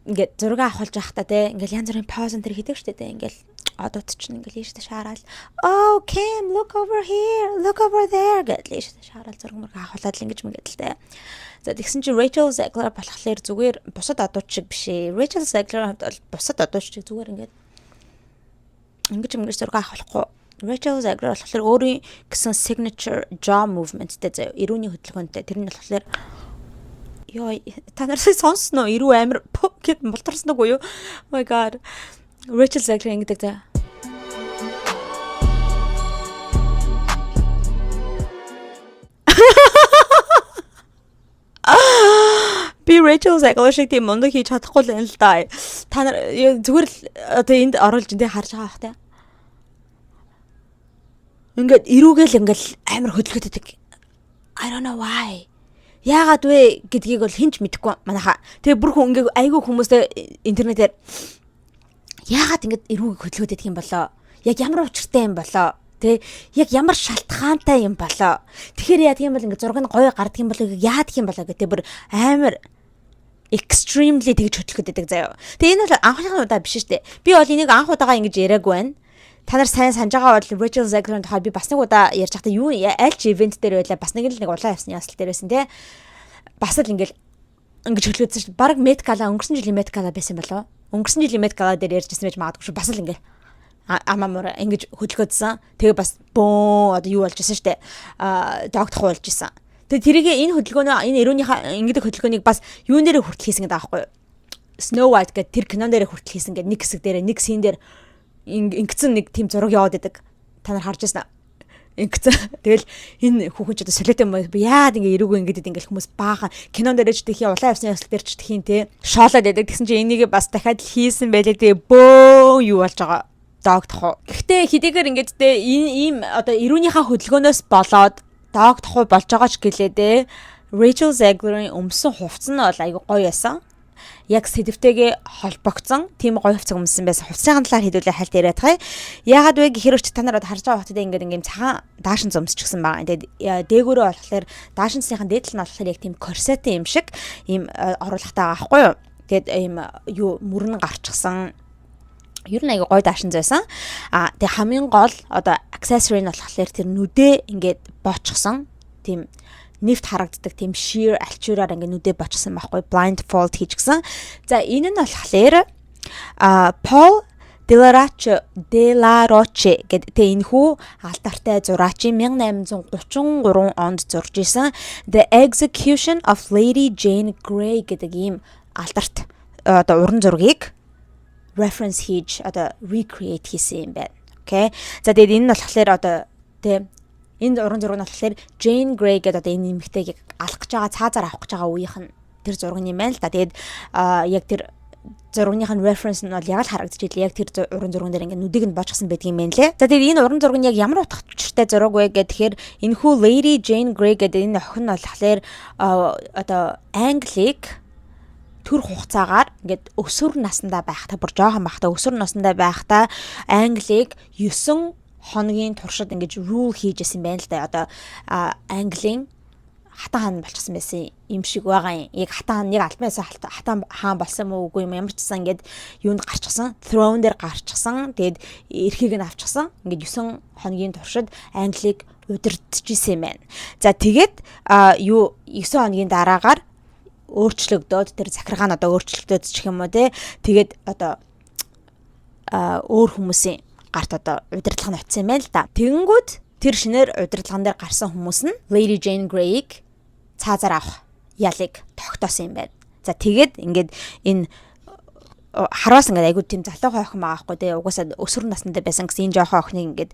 ингээд зураг авахулж байхдаа те ингээл янз бүрийн pose энэ төр хийдэг штэ те, ингээл одууд чинь ингээл ийш тийш хараад "Oh, Kim, look over here, look over there" гэдэл ийш тийш хараад зураг мөрөг авахулаад л ингэж мэгээд л те. За, тэгсэн чинь Rachel Zegler болохоор зүгээр бусад одууд шиг биш ээ. Rachel Zegler хувьд бол бусад одууд шиг зүгээр ингээд ингэж ингэж зураг авах болохгүй. Rachel Zegler болохоор өөрийн гэсэн signature jaw movement-тэй заяа. Эрүүний хөдөлгөөнтэй. Тэр нь болохоор, ёо, та нар сонссноо, эрүү амар гэд мултарсан уу юу? Oh my God. Rachel Zegler ингэдэг заа. Би Rachel Zegler шиг тийм мундаг хийж чадахгүй л юм л да. Та нар зүгээр л одоо энд оруулж энд харж байгаа бах та. Ингээд эрүүгээл ингээл амар хөдөлгөд байдаг. I don't know why. Яагаад вэ гэдгийг бол хэн ч мэдэхгүй манайха. Тэгээ бүр хүн ингээ айгүй хүмүүстэй интернетээр яагаад ингэж эрүүг хөдөлгөөд идэх юм болоо? Яг ямар учиртай юм болоо? Тэ, яг ямар шалтгаантай юм болоо? Тэгэхээр яадаг юм бол ингэ зураг нь гоё гардаг юм болоо, яадаг юм болоо гэдэг бүр амар extremely тэгж хөдөлгөөд идэг заяа. Тэгээ энэ бол анхны удаа биш шүү дээ. Би бол энийг анх удаага ингэж яриаггүй байна. Та нар сайн санаж байгаа бол Rachel Zegler-ийн тухай би бас нэг удаа ярьж байхдаа юу аль ч event дээр байлаа, бас нэг л нэг улаан явсны ясал дээр байсан те. Бас л ингээл ингэж хөдөлгөөдсөн шүү дээ. Бараг Met Gala, өнгөрсөн жилийн Met Gala байсан болов уу? Өнгөрсөн жилийн Met Gala дээр ярьж ирсэн байж магадгүй шүү. Бас л ингээ амаамаар ингэж хөдөлгөөдсөн. Тэгээ бас бөөн одоо юу болж исэн штэ. Догдох болж исэн. Тэгээ тэрийг энэ хөдөлгөөнөө, энэ эрүүнийхээ ингэдэг хөдөлгөөнийг бас юун дээрээ хүртэл хийсэн гэдэг аахгүй юу? Snow White гэдэг тэр кинон дээрээ хүртэл хийсэн гэдэг нэг хэсэг дээрээ, нэг scene дээр ингэсэн нэг тийм зураг яваад идэг. Та нар харж байсан, ингэсэн. Тэгэл энэ хүүхэн ч одоо солиотой юм бэ? Яад ингээ эрүүгүй ингэдэд ингээл хүмүүс баахан кинон дээр ч тхий, улаан явсны ёслол дээр ч тхийн те шоолоод байдаг. Тэгсэн чинь энийг бас дахиад л хийсэн байлээ. Тэгээ бөө юу болж байгаа догдох уу. Гэхдээ хэдийгээр ингээд те энэ ийм одоо эрүүнийхээ хөдөлгөөнөөс болоод догдох уу болж байгаа ч гэлээ те, Rachel Zegler-ийн өмсөн хувцас нь бол айгүй гоё байсан, яг сэдвтэйгээ холбогдсон тийм гоё хувцас өмссөн байсан. Хувцсны талаар хэдүүлээ хальт яриад хай. Яагаад вэ гэхээр ч та нар харж байгаа хувцас ингээд ингээд цагаан даашин өмсчихсэн байгаа. Тэгээд дээгүүрээ болохоор даашинцныхын дээд тал нь болохоор яг тийм корсетын юм шиг ийм оруулахтай байгаа байхгүй юу? Тэгээд ийм юу мөрөн гарчихсан. Ер нь аягүй гоё даашин зайсан. А тэгээ хамгийн гол одоо accessory нь болохоор тэр нүдээ ингээд боочсон. Тийм нэвт харагддаг тийм sheer альчуураар ингээ нүдээ бочсон байхгүй, blindfold хийжгсэн. За, энэ нь болохоор Paul Delaroche гэдэг тэ энэхүү алдартай зураачийн 1833 онд зурж исэн The Execution of Lady Jane Grey гэдэг ийм алдарт одоо уран зургийг reference хийж одоо recreate хийсэн юм байна. Окей. За, тэгээд энэ нь болохоор одоо тэ энэ уран зураг нь болохоор Jane Grey гэдэг одоо энэ эмэгтэйг алах гэж байгаа, цаазаар авах гэж байгаа үеийнх нь тэр зураг юм байна л да. Тэгээд яг тэр зурагных нь reference нь бол яг л харагдчихлээ. Яг тэр уран зурган дээр ингээ нүдийг нь бочсон байдгийн юм байна лээ. За, тэгээд энэ уран зураг нь яг ямар утга учиртай зураг вэ гэхээр энэхүү Lady Jane Grey гэдэг энэ охин нь болохоор одоо Англиг төр хугацаагаар ингээд өсвөр насндаа байхдаа, бүр жоохон байхдаа, өсвөр насндаа байхдаа Англиг 9 хоногийн туршид ингэж rule хийж исэн байна л да. Одоо Английн хатан хаан болчихсон байсан юм шиг байгаа юм. Яг хатан хаан, яг албан ёсоор хатан хаан болсон юм уу, үгүй юм, ямар ч гэсэн ингээд юунд гарчихсан. Throne дээр гарчихсан. Тэгээд эрхийг нь авчихсан. Ингээд 9 хоногийн туршид Англиг удирдах исэн юм байна. За, тэгээд юу 9 хоногийн дараагаар өөрчлөгдөөд, тэр захиргаа нь одоо өөрчлөгдөөд ч гэх юм уу те. Тэгээд одоо өөр хүмүүсийн гарт одоо удирдлага нь очсон юм байна л да. Тэгэнгүүт тэр шинээр удирдлаган дээр гарсан хүмүүс нь Lady Jane Grey-г цаазаар авах ялыг тогтоосон юм байна. За, тэгээд ингээд энэ хараас ингээд айгуу тийм залуу охин байгаа хгүй те, угаасаа өсвөр насндаа байсан гэсэн энэ жоохон охиныг ингээд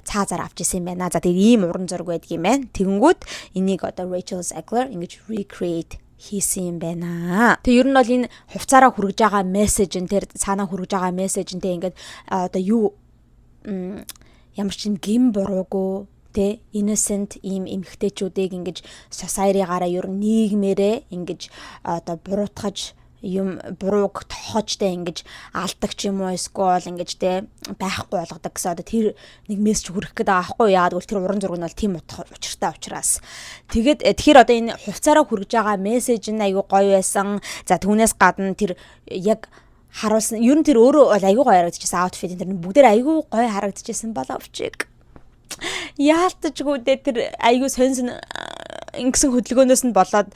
цаазаар авч исэн юм байна. За, тэгээд ийм уран зураг байдаг юм байна. Тэгэнгүүт энийг одоо Rachel Zegler ингэж recreate хийсэн юм байна. Тэг ер нь бол энэ хувцаараа хүргэж байгаа мессеж нь, тэр цаанаа хүргэж байгаа мессеж нь те, ингээд одоо юу ямар ч юм гэм буруугүй те, innocent ийм эмэгтэйчүүдийг ингэж society-гаараа ер нь нийгмээрээ ингэж одоо буруутгаж, юм бурууг тохож те, ингэж алдаг ч юм уу, эсвэл ингэж те, байхгүй болгодог гэсэн одоо тэр нэг мессеж хүргэх гээд байгаа байхгүй. Яагаад гэвэл тэр уран зураг нь бол тийм утга учиртай учраас. Тэгээд тэгэхээр одоо энэ хувцаараа хүргэж байгаа мессеж нь айгүй гоё байсан. За, түүнээс гадна тэр яг харуулсан ер нь тэр өөрөө бол айгүй гоё харагдчихсан. Outfit тэр бүгдээр айгүй гоё харагдчихсан боловч яалтчгүй дээ, тэр айгүй сонь сонь ингэсэн хөдөлгөөнөөс нь болоод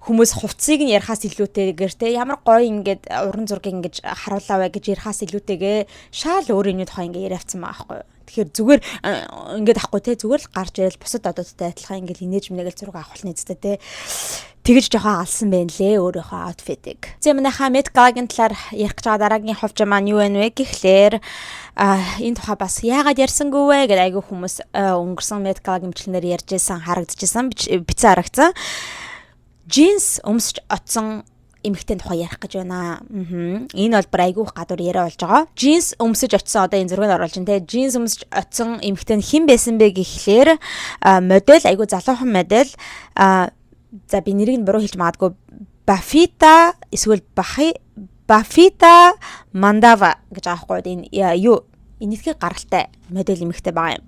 хүмүүс хувцсыг нь ярихаас илүүтэйгээр те, ямар гоё ингээд уран зургийг ингэж харуулаа бай гэж ярихаас илүүтэйгээ шаал өөр юмны тухай ингээд яриавцсан байгаа байхгүй юу. Тэгэхээр зүгээр ингээд ахгүй те, зүгээр л гарч ирэл бусад одоодтой адилхан ингээд инээж минийгэл зураг авах нь зү те, тэгэж жоохон алсан байна лээ өөрийнхөө outfit ыг. За, манайхаа Met Gala-гийн талаар ярих гэж байгаа дараагийн ховж маань юу вэ вэ гэхлээр энэ тухай бас яагаад ярьсангүй вэ гэдэг айгүй хүмүүс өнгөрсөн Met Gala-гийн бичлэгнээр ярьж исэн харагдчихсан, бицэн харагдсан. Джинс өмсөж очсон эмэгтэй тухай ярих гэж байна. Аа. Энэ бол бүр айгүйх гадуур яриа болж байгаа. Джинс өмсөж очсон, одоо энэ зургийг оруулж байна те. Джинс өмсөж очсон эмэгтэй нь хэн байсан бэ гэхлээр модель, айгүй залуухан модель, за, би нэрийг нь буруу хэлж магадгүй, Бафита эсвэл Бахи Бафита Мандава гэж байгаа байхгүй. Энэ юу энэтхэг гаралтай модель эмэгтэй байгаа юм.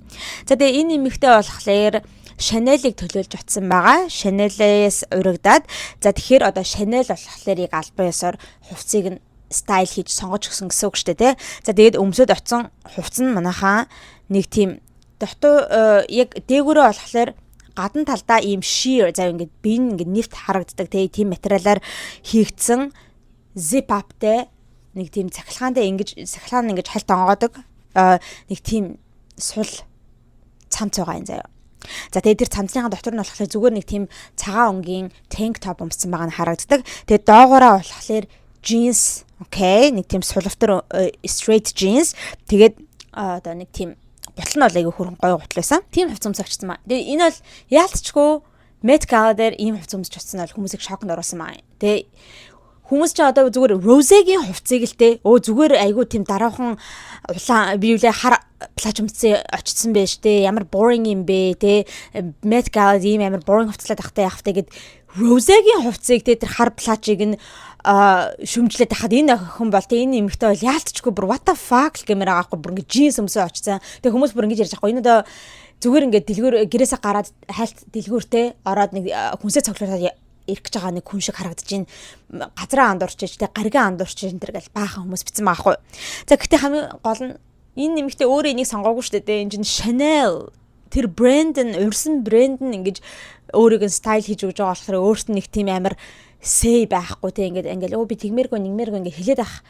За, тэгээ энэ эмэгтэй болохоор Chanel-ыг төлөөлж очсон байгаа. Chanel-ээс урагдаад, за, тэгэхээр одоо Chanel болохоор яг албан ёсоор хувцсыг нь style хийж сонгож өгсөн гэсэн үг шүү дээ, тий. За, тэгээд өмсөд очсон хувцс нь манайхаа нэг тийм дотуу яг дээгүүрээ болохоор гадна талдаа ийм sheer зав, ингээд бие ингээд нэвт харагддаг тий, тийм материалаар хийгдсэн zip up-тай нэг тийм цахилгаантай, ингэж цахилгаан ингэж хальт онгоодог нэг тийм сул цамц байгаа юм заяа. За, тэгээд тэр цамцныхаа дотор нь болохоор зүгээр нэг тийм цагаан өнгийн tank top өмссөн байгаа нь харагддаг. Тэгээд доогоороо болохоор jeans, okay, нэг тийм сулвтар straight jeans. Тэгээд одоо нэг тийм гутал нь бол айгүй хөрөн гоё гутал байсан. Тийм хувцас өмсөж очсон маа. Тэгээд энэ бол яалтчгүй Met Gala дээр ийм хувцас өмсөж очсон нь бол хүмүүсийг шоконд оруулсан маа. Тэгээ хүмүүс ч одоо зүгээр Rose-гийн хувцсыг л те, өө, зүгээр айгүй тийм дараахан улаан би юулээ хар плаж өмссөн очсон байж те, ямар boring юм бэ те, Met Gala ийм амар boring хувцлаад ахтай явах те гэд Rose-гийн хувцсыг те, тэр хар плажийг нь шүмжлээд тахад энэ охин бол те, энэ эмэгтэй бол яалтчгүй бүр what the fuck гэмээр байгаа хгүй, бүр ингээ джинс өмсөө очсон. Тэгээ хүмүүс бүр ингэж ярьж байгаа хгүй, энэ одоо зүгээр ингээд дэлгүүр гэрээсээ гараад хайлт дэлгүүртэй ороод нэг хүнсээ цоглуулад ирэх гэж байгаа нэг хүн шиг харагдаж байна. Газраа андуурч ич те, гаригаа андуурч энэ төр гэл баахан хүмүүс битсэн байгаа хгүй. За, гэхдээ хамгийн гол нь энэ нэмэгтэй өөрөө энийг сонгоогүй шүү дээ. Энэ чинь Chanel, тэр брэнд нь, урьсан брэнд нь ингэж өөрийг нь style хийж өгж байгаа болохоор өөрт нь нэг тийм амар say байхгүй те, ингээд ингээл өө, би тэгмээргүй нэгмээргүй ингээд хэлээд ах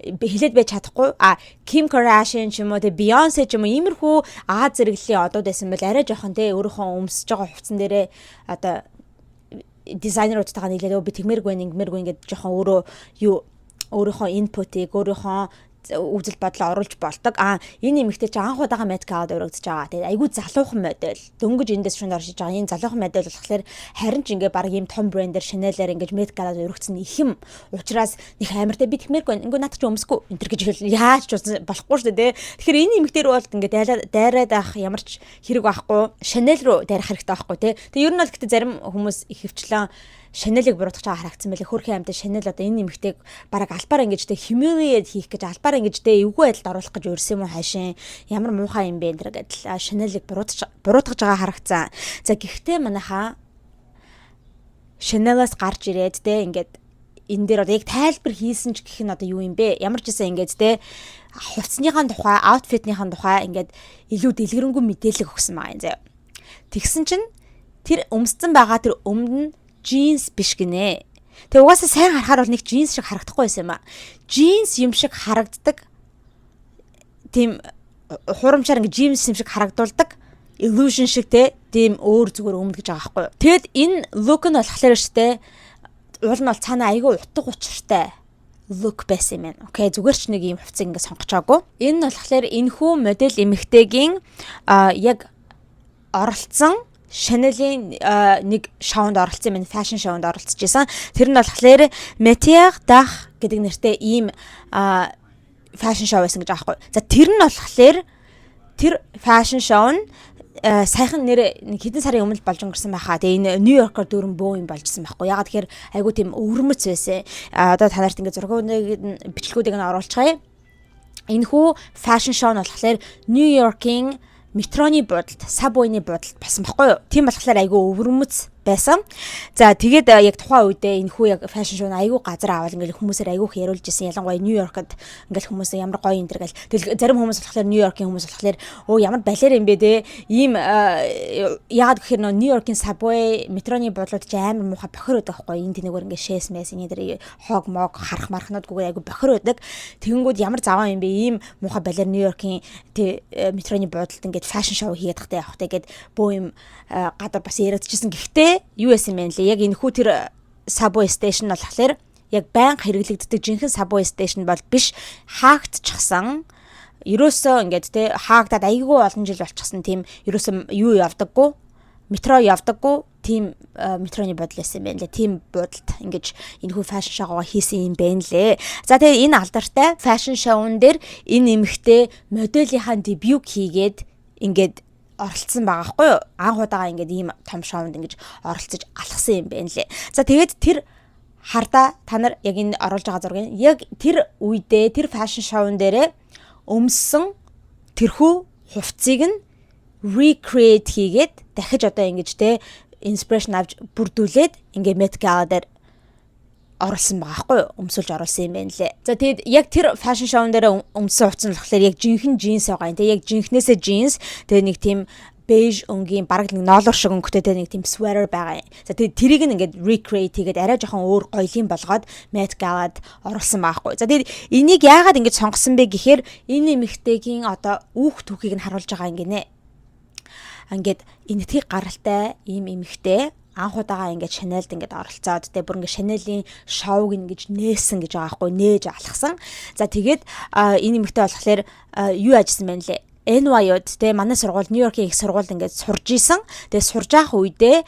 хэлээд байж чадахгүй. А Kim Kardashian ч юм уу те, Beyoncé ч юм уу, иймэрхүү Аа зэрэглэлийн одууд байсан бол арай жоохон те, өөрийнхөө өмсөж байгаа хувцсан дээрээ одоо дизайнеруудтайгаа нийлээд өө, би тэгмээргүй ингэмээргүй ингээд жоохон өөрөө юу өөрийнхөө input ыг, өөрийнхөө үзэл бодлоо оруулж болдог. А энэ эмэгтэй чи анх удаага Met Gala урагдж байгаа. Тэгээд айгүй залуухан модель. Дөнгөж industry-нд орж иж байгаа. Энэ залуухан модель болохоор харин ч ингээ баг ийм том брэндэр Chanel-аар ингэж Met Gala урагдсан их юм. Учираас нэг амартай би тэгмээргүй ингээ надад ч өмсөхгүй энэ төр гэж яаж ч болохгүй шүү дээ. Тэгэхээр энэ эмэгтэй рүү бол ингээ дайраад авах ямар ч хэрэг байхгүй. Chanel руу дайрах хэрэгтэй байхгүй тий. Тэгээ ер нь бол гэхдээ зарим хүмүүс их хвчлэн Chanel-ыг буруутгах байгаа харагдсан байлээ. Хөрхийн амьд Chanel одоо энэ нэмэгтэйг бараг албаар ингэж тэ humiliate хийх гэж, албаар ингэж тэ эвгүй байдалд оруулах гэж урьсан юм уу хайшин, ямар муухай юм бэ энэ гэдэл Chanel-ыг буруутгах буруутгаж байгаа харагдсан. За, гэхдээ манайхаа Chanel-аас гарч ирээд те, ингээд энэ дээр одоо яг тайлбар хийсэн ч гэх нь одоо юу юм бэ? Ямар ч гэсэн ингээд те, хувцсныхаа тухай, outfit ийнхаа тухай ингээд илүү дэлгэрэнгүй мэдээлэл өгсөн байгаа юм заяа. Тэгсэн чинь тэр өмссөн байгаа тэр өмд нь джинс биш гинэ. Тэгээ угаасаа сайн харахаар бол нэг джинс шиг харагдахгүй байсан юм а. Джинс юм шиг харагддаг. Тийм хурамчаар ингээ джинс юм шиг харагдуулдаг. Illusion шиг те, тийм өөр зүгээр өмд гэж байгаа байхгүй юу. Тэгэд энэ look нь болохоор штэ, уул нь бол цаана айгүй утга учиртай look байсан юм байна. Okay, зүгээр ч нэг ийм хувцас ингэ сонгочоогүй. Энэ нь болохоор энэхүү модель эмэгтэйгийн яг оролцсон Chanel-ийн нэг шоунд оролцсон юм байна. Fashion шоунд оролцож исэн. Тэр нь болохоор Métiers d'Art гэдэг нэртэй ийм fashion show байсан гэж байгаа байхгүй. За, тэр нь болохоор тэр fashion show нь саяхан нэр нэг хэдэн сарын өмнө болж өнгөрсөн байхаа. Тэгээ энэ Нью-Йоркоор дүүрэн бөө юм болжсэн байхгүй. Ягаад тэгэхээр айгуу тийм өвөрмөц байсан. Одоо та нарт ингээ зургуудыг, бичлэгүүдийг нь оруулчихъя. Энэхүү fashion show нь болохоор Нью-Йоркийн метроны буудалд, subway-ны буудалд болсон байхгүй юу? Тийм болохоор айгүй өвөрмөц байсан. За, тэгээд яг тухайн үедээ энэхүү яг fashion show айгүй газар авал ингээл хүмүүсээр айгүй их яриулж исэн. Ялангуяа Нью-Йоркод ингээл хүмүүс ямар гоё энэ төр гэл. Тэгэл зарим хүмүүс болохоор, Нью-Йоркийн хүмүүс болохоор өө, ямар балер юм бэ те. Ийм яагаад гэхээр нөө Нью-Йоркийн subway, метроны буудлууд чи амар муухай бохир байдаг байхгүй. Энэ тэнэгээр ингээ шээс мэс энэ дээр хог мог харах мархнуудгүйгээр айгүй бохир байдаг. Тэгэнгүүт ямар заваа юм бэ? Ийм муухай балер Нью-Йоркийн тэ метроны буудалд ингээд fashion show хийгээд тахтай явах те гэд бөө юм гадар бас яриадчихсан. Гэхдээ юу яасан бэ лээ? Яг энэхүү тэр subway station болохоор яг байнга хэрэглэгддэг жинхэнэ subway station бол биш, хаагдчихсан. Ерөөсөө ингээд те хаагдаад айгүй олон жил болчихсон, тийм ерөөсөө юу явдаггүй, метро явдаггүй тийм метроны буудал байсан юм байна лээ. Тийм буудалд ингэж энэхүү fashion show-гоо хийсэн юм байна лээ. За, тэгээ энэ алдартай fashion show-н дээр энэ эмэгтэй моделийнхаа дебют хийгээд ингээд оролцсон байгаа хгүй юу? Анх удаага ингээд ийм том шоунд ингэж оролцож алхсан юм байна лээ. За, тэгээд тэр хардаа та нар яг энэ оруулж байгаа зургийг яг тэр үедээ тэр fashion show-н дээрээ өмссөн тэрхүү хувцсыг нь recreate хийгээд дахиж одоо ингэж те inspiration авч бүрдүүлээд ингээ Met Gala дээр оруулсан байгаа байхгүй юу? Өмсүүлж оруулсан юм байна лээ. За, тэгэд яг тэр fashion show-н дээр өмссөн хувцас нь болохоор яг жинхэнэ джинс байгаа юм. Тэг яг жинхнээсээ джинс, тэгээ нэг тийм беж өнгийн бараг нэг ноолор шиг өнгөтэй те нэг тийм sweater байгаа юм. За, тэгээд тэрийг нь ингээд recreate хийгээд арай жоохон өөр гоёлын болгоод Met Gala-д оруулсан байхгүй. За, тэгээд энийг яагаад ингэж сонгосон бэ гэхээр энэ эмэгтэйгийн одоо үүх түүхийг нь харуулж байгаа юм гинэ. Ингээд энэтхэг гаралтай ийм эмэгтэй анх удаага ингээд Chanel-д ингээд оролцоод те бүр ингээд Chanel-ийн шоуг ингэж нээсэн гэж байгаа байхгүй, нээж алхсан. За, тэгээд энэ эмэгтэй болохоор юу ажилласан бэ лээ? NYU-д те, манай сургууль, Нью-Йоркийн их сургуульд ингээд сурж исэн. Тэгээд сурж явах үедээ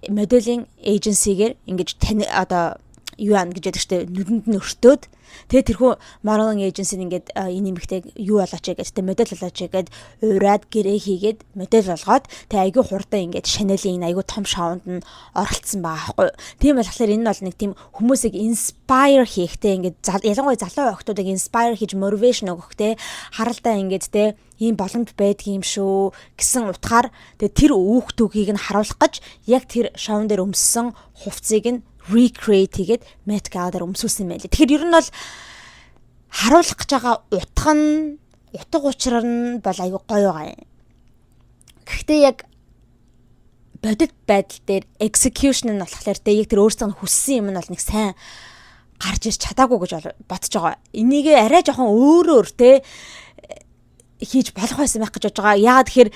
modeling agency-гээр ингэж тань одоо юу яана гэж яддаг штэ, нүдэнд нь өртөөд тэгээ тэрхүү modeling agency ингээд энэ эмэгтэйг юу болооч гэж тэ модель болооч гэд уураад гэрээ хийгээд модель болгоод тэгээ айгүй хурдан ингээд Chanel-ийн энэ айгүй том шоунд нь оролцсон байгаа байхгүй. Тийм болохоор энэ нь бол нэг тийм хүмүүсийг inspire хийхтэй, ингээд ялангуяа залуу охидуудыг inspire хийж motivation өгөхтэй, харалдаа ингээд те ийм боломж байдгийн юм шүү гэсэн утгаар тэгээ тэр үүх түүхийг нь харуулах гэж яг тэр шоун дээр өмссөн хувцсыг нь recreate хийгээд Met Gala дээр өмсүүлсэн юм байна лээ. Тэгэхээр ер нь бол харуулах гэж байгаа утга нь, утга учир нь бол айгүй гоё байгаа юм. Гэхдээ яг бодит байдал дээр execution нь болохоор те яг тэр өөрсдөө хүссэн юм нь бол нэг сайн гарч ирч чадаагүй гэж бодож байгаа. Энийг арай жоохон өөрөөр те хийж болох байсан байх гэж бодож байгаа. Яагаад тэгэхээр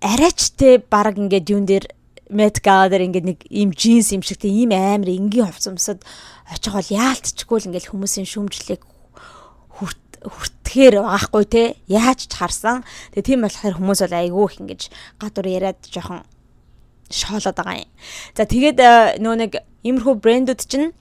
арайч те баг ингээд юун дээр, Met Gala дээр ингээд нэг ийм джинс юм шиг те ийм амар энгийн хувцас өмсөд очих бол яалтчгүй л ингээд хүмүүсийн шүүмжлэлийг хүртгэхээр байгаа хгүй те, яаж ч харсан. Тэгээ тийм болохоор хүмүүс бол айгүй их ингэж гадуур яриад жоохон шоолоод байгаа юм. За, тэгээд нөө нэг иймэрхүү брэндүүд чинь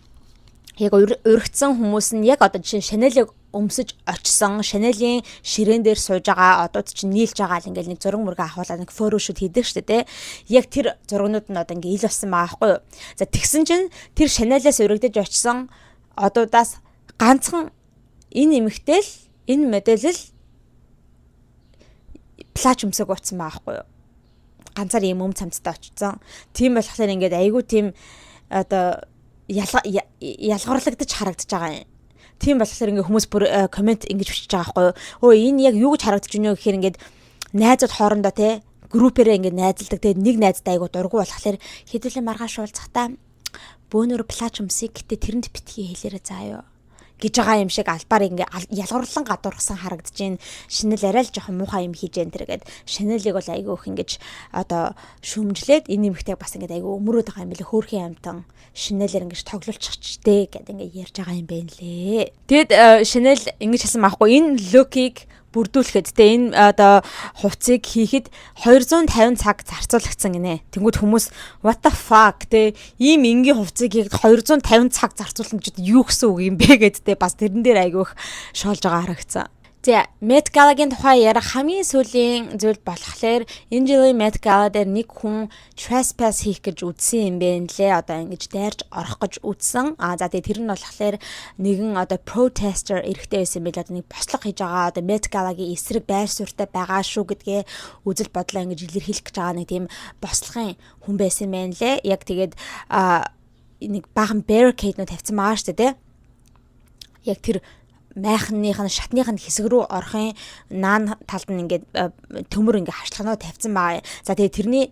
яг уригдсан хүмүүс нь яг одоо жишээ нь Chanel-ыг өмсөж очсон, Chanel-ийн ширээн дээр сууж байгаа одууд чинь нийлж байгаа л ингээл нэг зураг мөргө авахуулаад нэг photoshoot хийдэг шүү дээ. Яг тэр зургнууд нь одоо ингээ ил болсон байгаа байхгүй юу. За, тэгсэн чинь тэр Chanel-аас уригдаж очсон одуудаас ганцхан энэ эмэгтэй л, энэ модель л плач өмсөг утсан байгаа байхгүй юу. Ганцаар ийм өм цамцтай очсон. Тийм болохоор ингээд айгүй тийм одоо ялгарлагдаж харагдаж байгаа юм. Тийм болохоор ингээ хүмүүс бүр comment ингэж бичиж байгаа байхгүй юу. Өө, энэ яг юу гэж харагдаж байна вэ гэхээр ингээд найзууд хоорондоо те группээрээ ингээд найзалдаг. Тэгээд нэг найздаа айгу дургу болохоор хэдүүлээ маргааш уулзахдаа бөөнөр плач өмсөе, гэтээ тэрэнд битгий хэлээрэ заа юу. гэж байгаа юм шиг албаар ингээ ялгуурлан гадуурхсан харагдаж байна. Шинэл арай л жоохон муухай юм хийж энэ тэр гээд Шинэлийг бол айгүй их ингэж одоо шүмжлээд, энэ эмэгтэйг бас ингээд айгүй өмөрөөд байгаа юм билээ. Хөөрхийн амтан Шинэлээр ингэж тоглолцчихтэй гэд ингээ ярьж байгаа юм байна лээ. Тэгэд Шинэл ингэж хэлсэн маахгүй, энэ look ийг бүрдүүлэхэд те, энэ одоо хувцсыг хийхэд 250 цаг зарцуулагдсан гинэ. Тэнгүүд хүмүүс "What the fuck, те, ийм энгийн хувцсыг яг 250 цаг зарцуулна гэж юу гэсэн үг юм бэ?" гэд те, бас тэрэн дээр айгүйх шоолж байгаа харагдсан. За, Met Gala-гийн тухай ярих хамгийн сүүлийн зүйл болохоор энэ жилийн Met Gala дээр нэг хүн trespass хийх гэж үзсэн юм байна лээ. Одоо ингэж дайрч орох гэж үзсэн. А за, тэгээ тэр нь болохоор нэгэн одоо protester эрэгтэй байсан байл. Одоо нэг бослого хийж байгаа, одоо Met Gala-гийн эсрэг байр суурьтай байгаа шүү гэдгээ үзэл бодлоо ингэж илэрхийлэх гэж байгаа нэг тийм бослогын хүн байсан байна лээ. Яг тэгээд нэг баахан barricade нууд тавьсан байгаа шүү дээ, тэ. Яг тэр майхных нь, шатных нь хэсэг рүү орохын наан талд нь ингээд төмөр ингээд харчлагнууд тавьсан байгаа. За, тэгээ тэрний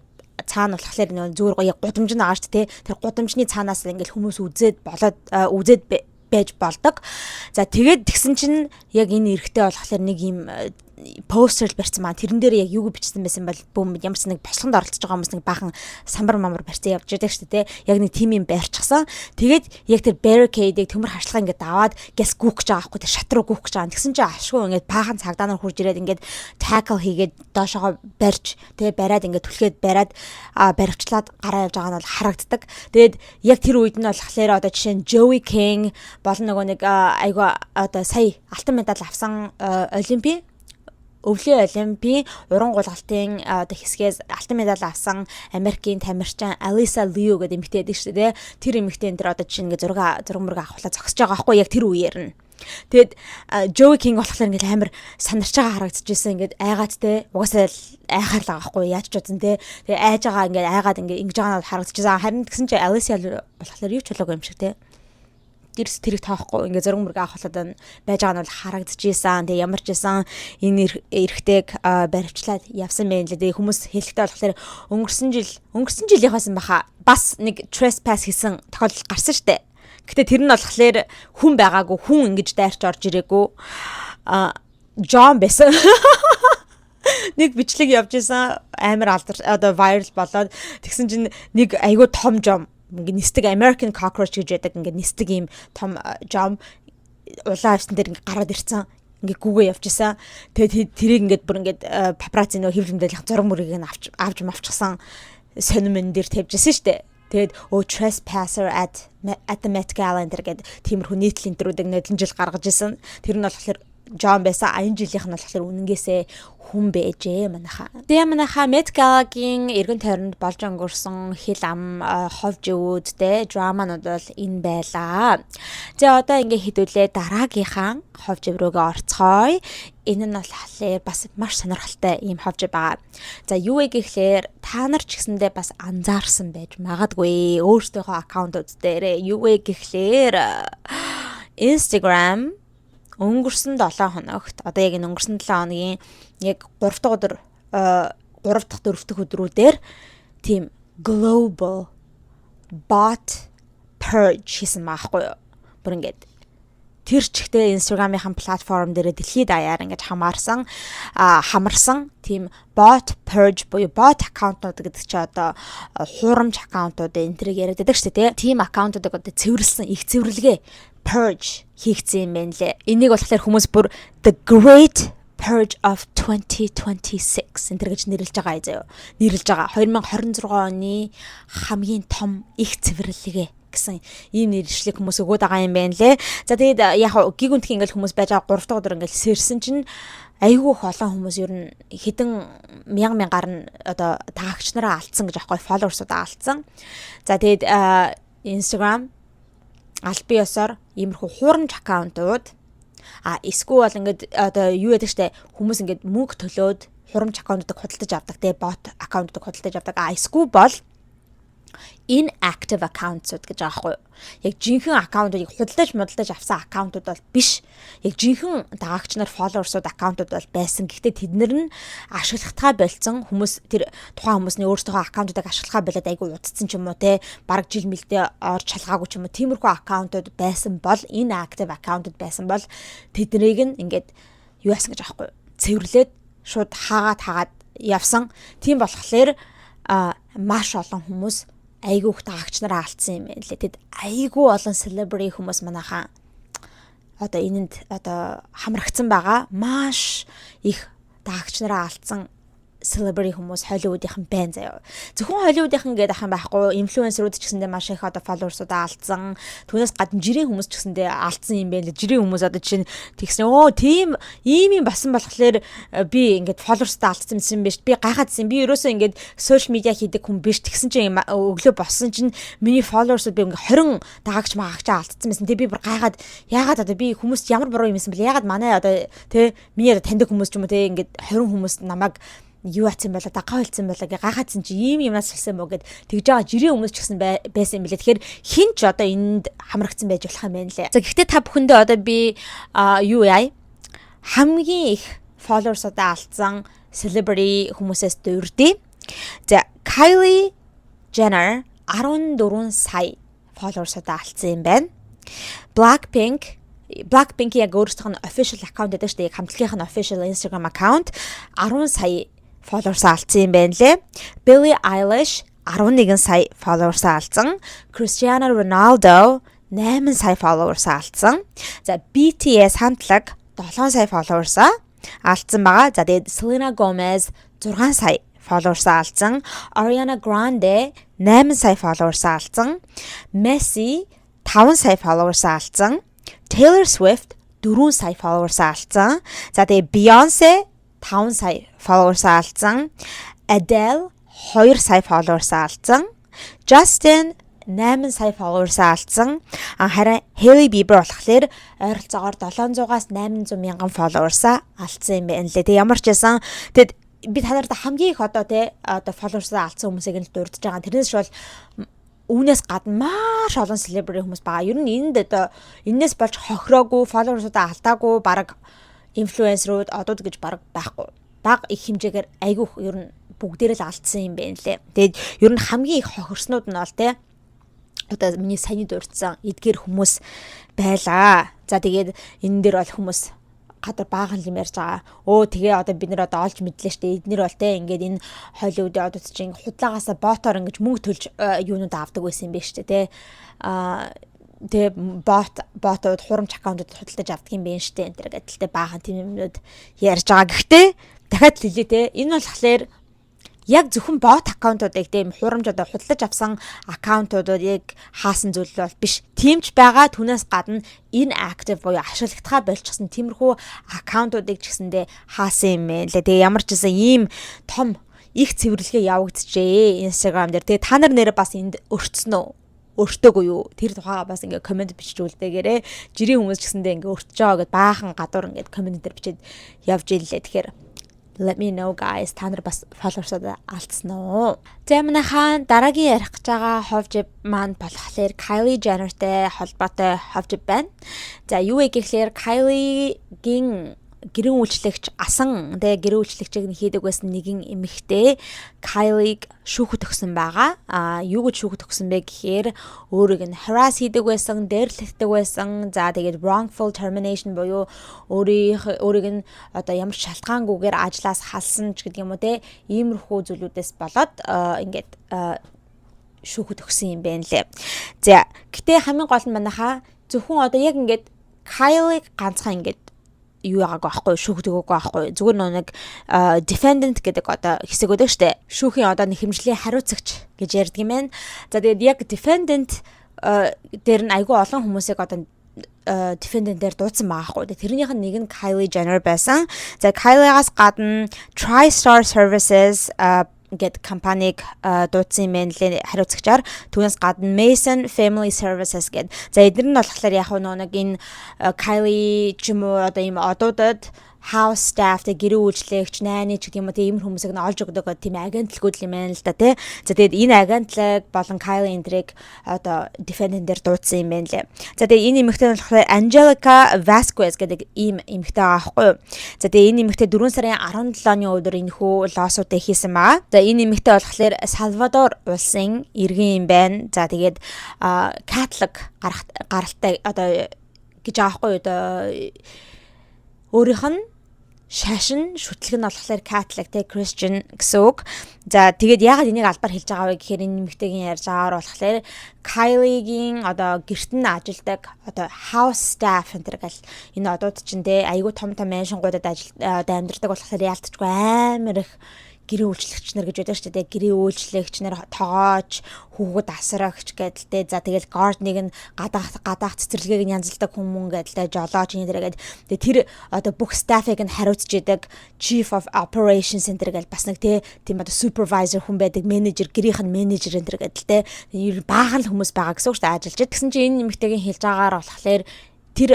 цаана болохоор нөө зүгээр яг гудамж нь байгаа шүү дээ. Тэр гудамжны цаанаас ингээд хүмүүс үзээд болоод үзээд байж болдог. За, тэгээд тэгсэн чинь яг энэ эрэгтэй болохоор нэг юм постэр барьсан маа. Тэрэн дээр яг юу бичсэн байсан бол бүүм ямар ч нэг бослогонд оролцож байгаа хүмүүс нэг баахан самбар мамар барьсан явж байдаг шүү дээ. Яг нэг тим юм барьчихсан. Тэгээд яг тэр barricade-ыг, төмөр харчлага ингээд аваад гяс гүүх гэж байгаа байхгүй, тэр шат руу гүүх гэж байгаа. Тэгсэн чинь ашгүй ингээд баахан цагдаа нар хурж ирээд ингээд tackle хийгээд доошогоо барьж, тэгээ бариад, ингээд түлхээд бариад, баривчлаад гараа явж байгаа нь бол харагддаг. Тэгээд яг тэр үед нь болохоор одоо жишээ нь Joey King болон нөгөө нэг айгу одоо сая алтан медаль авсан, Олимпийн, өвлийн Олимпийн уран гулгалтын одоо хэсгээс алтан медаль авсан Америкийн тамирчин Алиса Лиу гэдэг эмэгтэй байдаг шүү дээ. Тэр эмэгтэй энэ тэр одоо жишээ ингээ зураг зураг мөрөг авахлаа зогсож байгаа байхгүй, яг тэр үеэр нь. Тэгээд Joey King болохоор ингээл амар санарч байгаа харагдчихсэн. Ингээд айгаад те, угаасаа л айхаар л байгаа байхгүй, яаж ч бодсон те. Тэгээ айж байгаа, ингээд айгаад ингээд ингэж байгаа нь харагдчихсан. Харин тэгсэн чинь Алиса болохоор юу ч болоогүй юм шиг те, дэрс тэрийг тоохгүй ингээ зураг мөрөг авах болоод байж байгаа нь бол харагдчихсан. Тэгээ ямар ч байсан энэ эрэгтэйг баривчлаад явсан байх лээ. Тэгээ хүмүүс хэлэхдээ болохоор өнгөрсөн жилийнхээс баха бас нэг trespass хийсэн тохиолдол гарсан штэ. Гэтэ тэр нь болохоор хүн байгаагүй, хүн ингэж дайрч орж ирээгүй. А Жон байсан. Нэг бичлэг явж исэн, амар алдар одоо viral болоод, тэгсэн чинь нэг айгүй том жом ингээ нисдэг, American cockroach гэж байдаг, ингээ нисдэг ийм том жом улаан авсан дээр ингээ гараад ирсэн, ингээ гүгээ явж исэн. Тэгээд тэрийг ингээд бүр ингээд папарацци, нөө хэвлэл мэдээллийн зураг мөрийг нь авч авч мавчихсан, сонин мөн дээр тавьж исэн штэ. Тэгээд "Өө, trespasser at the Met Gala" энэ гэдэг тиймэрхүү нийтлэл энтрүүдийг нэлэн жил гаргаж исэн. Тэр нь болохоор Жон байсан. А энэ жилийнх нь болохоор үнэнгээсээ хүн байжээ манайхаа. Тэгээ манайхаа Met Gala-гийн эргэн тойронд болж өнгөрсөн хил ам, хов живүүд те, драманууд бол энэ байлаа. За, одоо ингээ хэдүүлээ дараагийнхаа хов жив рүүгээ орцгоё. Энэ нь болохоор бас маш сонирхолтой ийм хов жив байгаа. За, юу вэ гэхлээр та нар ч гэсэндээ бас анзаарсан байж магадгүй өөрсдийнхөө account ууд дээр. Юу вэ гэхлээр Instagram өнгөрсөн 7 хоногт, одоо яг энэ өнгөрсөн 7 хоногийн яг 3 дахь өдөр, 3 дахь, 4 дахь өдрүүдээр тийм global bot purge хийсэн маахгүй юу? Бүр ингээд тэр чигтээ Instagram-ийн платформ дээр дэлхийд даяар ингэж хамаарсан, хамарсан тийм bot purge буюу bot account нууд гэдэг чи одоо хуурамч account ууд энэ тэрийг яриад байдаг шүү дээ. Тийм account уудыг одоо цэвэрлсэн, их цэвэрлэгээ purge хийгдсэн юм байна лээ. Энийг болохоор хүмүүс бүр "The Great Purge of 2026" энэ төр гэж нэрлэж байгаа заяа. Нэрлэж байгаа. 2026 оны хамгийн том их цэвэрлэгээ гэсэн ийм нэршлиг хүмүүс өгөөд байгаа юм байна лээ. За, тэгээд яг гиг үнтх ингээл хүмүүс байж байгаа, 3 дахь өдөр ингээл сэрсэн чинь айгүй их олон хүмүүс, ер нь хэдэн мянга мянгаар нь одоо дагагч нараа алдсан гэж аахгүй, followers уудаа алдсан. За, тэгээд Instagram аль бие ёсоор иймэрхүү хуурамч account ууд, а эсвэл бол ингээд одоо юу яадаг штэ, хүмүүс ингээд мөнгө төлөөд хуурамч account уудыг худалдаж авдаг те, bot account уудыг худалдаж авдаг, а эсвэл бол Inactive accounts-ууд гэж байгаа байхгүй юу? Яг жинхэнэ аккаунтууд, худалдаж мудалдаж авсан аккаунтууд бол биш. Яг жинхэнэ дагагч нар, followers-ууд, аккаунтууд бол байсан. Гэхдээ тэд нар нь ашиглахтаа больцсон хүмүүс, тэр тухайн хүмүүсний өөрсдийнхөө аккаунтуудыг ашиглахаа болоод айгүй удцсан ч юм уу те, бараг жил мэлдээ орж шалгаагүй ч юм уу, тиймэрхүү аккаунтууд байсан бол, inactive аккаунтууд байсан бол тэднийг нь ингээд юу яасан гэж аахгүй юу? Цэвэрлээд шууд хаагаад хаагаад явсан. Тийм болохоор маш олон хүмүүс айгүй их дагагч нараа алдсан юм байна лээ. Тэд айгүй олон celebrity хүмүүс манайхаа одоо энэнд одоо хамрагдсан байгаа. Маш их дагагч нараа алдсан celebrity хүмүүс Холливуудынхан байна заяа. Зөвхөн Холливуудынхан гэдэг ах юм байхгүй. Инфлюенсерүүд ч гэсэндээ маш их одоо followers-уудаа алдсан. Түүнээс гадна жирийн хүмүүс ч гэсэндээ алдсан юм байна лээ. Жирийн хүмүүс одоо жишээ нь тэгсэн: "Өө, тийм ийм юм басан болохоор би ингээд followers-тай алдсан юм биш. Би гайхаадсэн. Би ерөөсөө ингээд social media хийдэг хүн биш. Тэгсэн чинь өглөө болсон чинь миний followers-ууд би ингээд 20 дагагч магагчаа алдсан байсан. Тэг би бүр гайхаад, яагаад одоо би хүмүүст ямар буруу юм байсан бэл, яагаад манай одоо тэ миний одоо таньдаг хүмүүс ч юм уу тэ ингээд 20 хүмүүс намайг юу атсан болоо, дагаа холцсон болоо гэ гайхаадсан чи ийм юмнаас болсон юм уу" гэд тэгж байгаа жирийн хүмүүс ч гэсэн байсан юм билээ. Тэгэхээр хэн ч одоо энд хамрагдсан байж болох юм байна лээ. За, гэхдээ та бүхэндээ одоо би юу яа, хамгийн их followers-уудаа алдсан celebrity хүмүүсээс дурдъя. За, Kylie Jenner 14 сая followers-уудаа алдсан юм байна. Blackpink. Blackpink яг өөрсдийнх нь official account гэдэг шүү дээ. Яг хамтлагийнх нь official Instagram account 10 сая followers алдсан юм байна лээ. Billie Eilish 11 сая followers алдсан. Cristiano Ronaldo 8 сая followers алдсан. За, BTS хамтлаг 7 сая followers алдсан байгаа. За, тэгээд Selena Gomez 6 сая followers алдсан. Ariana Grande 8 сая followers алдсан. Messi 5 сая followers алдсан. Taylor Swift 4 сая followers алдсан. За, тэгээ Beyoncé 5 сая followers алдсан. Adele 2 сая followers алдсан. Justin 8 сая followers алдсан. Харин Hailey Bieber болохоор ойролцоогоор 700-аас 800 мянган followers алдсан юм байна лээ. Тэг ямар ч байсан тэгэд би та нарт хамгийн их одоо те одоо followers-аа алдсан хүмүүсийг нь л дурдж байгаа. Тэрнээс бол үүнээс гадна маш олон celebrity хүмүүс байгаа. Ер нь энд одоо энэс болж хохироогүй, followers-уудаа алдаагүй бараг инфлюенсерүүд, одууд гэж бараг байхгүй. Баг их хэмжээгээр айгүйх ер нь бүгдээрээ л алдсан юм байна лээ. Тэгээд ер нь хамгийн их хохирснууд нь бол те одоо миний саяны дурдсан эдгээр хүмүүс байлаа. За, тэгээд энэ дээр бол хүмүүс гадар баахан юм ярьж байгаа. Өө, тэгээ одоо бид нэр одоо олж мэдлээ штэ. Эднэр бол те ингээд энэ Холливуудын одод чинь худлагаасаа ботоор ингэж мөнгө төлж юунууд авдаг байсан юм байна штэ те. Тэгээ ботууд, хурамч аккаунтууд худалдаж авдаг юм байна штэ энэ төр гэдэлтэй баахан тийм юмнууд ярьж байгаа. Гэхдээ дахиад хэлье те. Энэ болохоор яг зөвхөн бот аккаунтуудыг тийм хурамж одоо худалдаж авсан аккаунтуудыг яг хаасан зүйл бол биш. Тийм ч байгаа, түүнээс гадна inactive буюу ашиглагдахаа болчихсон тиймэрхүү аккаунтуудыг ч гэсэндээ хаасан юм байна лээ. Тэгээ ямар ч гэсэн ийм том их цэвэрлэгээ явагдчихээ Instagram дээр. Тэгээ та нар нэрээ бас энд өртсөн үү? Өртөөгүй юу? Тэр тухайга бас ингээ comment бичиж үлдээгээрээ. Жирийн хүмүүс ч гэсэндээ ингээ өртөж байгаа гэд баахан гадуур ингээд comment дээр бичээд явж ийлээ. Тэгэхээр let me know, guys, та нар бас followers-аа алдсан уу? За, манайхаа дараагийн ярих гэж байгаа хов жив маань болохоор Kylie Jenner-тэй холбоотой хов жив байна. За, юу вэ гэхлээр Kylie-гийн гэрэн үйлчлэгч асан тэ гэрэн үйлчлэгчийг нь хийдэг байсан нэгэн эмэгтэй Kylie-г шүүхэд өгсөн байгаа. А юу гэж шүүхэд өгсөн бэ гэхээр өөрийг нь harass хийдэг байсан, дээрлэхдэг байсан. За, тэгээд wrongful termination буюу өөрийг нь одоо ямар ч шалтгаангүйгээр ажлаас халсан ч гэдэг юм уу те, иймэрхүү зүйлүүдээс болоод ингээд шүүхэд өгсөн юм байна лээ. За, гэтээ хамгийн гол нь манайхаа зөвхөн одоо яг ингээд Kylie ганцхан ингээд юу байгаагүй байхгүй, шүүхдэг үгүй байхгүй, зүгээр нэг defendant гэдэг одоо хэсэг өгдөг штэ, шүүхийн одоо нэг хэмжлийн хариуцагч гэж ярьдаг юм байна. За, тэгээд яг defendant дээр нь айгүй олон хүмүүсийг одоо defendant дээр дуудсан байгаа хгүй. Тэрнийх нь нэг нь Kylie Jenner байсан. За, Kylie-гаас гадна TriStar Services гэд компанийг дуудсан юм байна лээ хариуцагчаар. Түүнээс гадна Mason Family Services гэд. За, эдгээр нь болохоор яг нэг энэ Kylie ч юм уу одоо ийм одуудад House staff, тэг гэрээ үйлчлэгч, nanny ч гэдэг юм уу, тийм хүмүүсийг нь олж өгдөг тийм агентлагууд юм байна л да, тий. За, тэгээд энэ агентлаг болон Kylie энэ тэрийг одоо defendant дээр дуудсан юм байна лээ. За, тэгээд энэ эмэгтэй нь болохоор Angelica Vasquez гэдэг ийм эмэгтэй байгаа байхгүй юу. За, тэгээд энэ эмэгтэй 4 сарын 17-ны өдөр энэхүү lawsuit-ыг хийсэн байгаа. За, энэ эмэгтэй болохоор Салвадор улсын иргэн юм байна. За, тэгээд Catholic гаралтай одоо гэж байгаа байхгүй юу. Одоо өөрийнх нь шашин шүтлэг нь болохоор Catholic те, Christian гэсэн үг. За, тэгээд яагаад энийг албаар хэлж байгаа вэ гэхээр энэ эмэгтэйгийн ярьж байгаагаар болохоор Kylie-гийн одоо гэрт нь ажилладаг одоо house staff энэ тэр гал энэ одууд чинь те, айгүй том том mansion гуудад ажил одоо амьдардаг болохоор яалтчгүй амар их гэрээ үйлчлэгч нар гэж байдаг шүү дээ. Гэрээ үйлчлэгч нар, тогооч, хүүхэд асрагч гэдэл те. За, тэгэл garden-ыг нь гадаах гадаах цэцэрлэгийг нь янзалдаг хүмүүс гэдэл те. Жолооч энэ тэр гээд тэгээ тэр одоо бүх staff-ыг нь хариуцж идэг chief of operations center гэж бас нэг те, тийм одоо supervisor хүн байдаг, менежер, гэрийнх нь менежер энэ тэр гэдэл те. Ер баахан л хүмүүс байгаа гэсэн үг шүү дээ ажиллаж. Тэгсэн чинь энэ эмэгтэйгийн хэлж байгаагаар болохоор тэр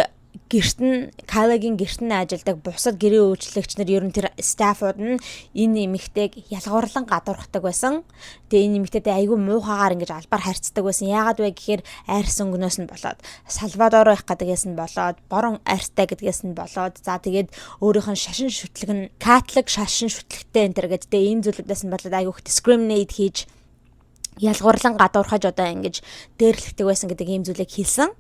гэрт нь, Kylie-гийн гэрт нь ажилладаг бусад гэрээ үйлчлэгч нар, ер нь тэр staff-ууд нь энэ эмэгтэйг ялгуурлан гадуурхдаг байсан. Тэгээ энэ эмэгтэйтэй айгүй муухагаар ингэж албаар харьцдаг байсан. Яагаад вэ гэхээр арьс өнгнөөс нь болоод, Салвадор байх гэдгээс нь болоод, борон арьстай гэдгээс нь болоод, за тэгээд өөрийнх нь шашин шүтлэг нь Catholic шашин шүтлэгтэй энэ тэр гэдэг. Тэгээ энэ зүйлүүдээс нь болоод айгүй их discriminate хийж, ялгуурлан гадуурхаж, одоо ингэж дээрлэхдэг байсан гэдэг ийм зүйлийг хэлсэн.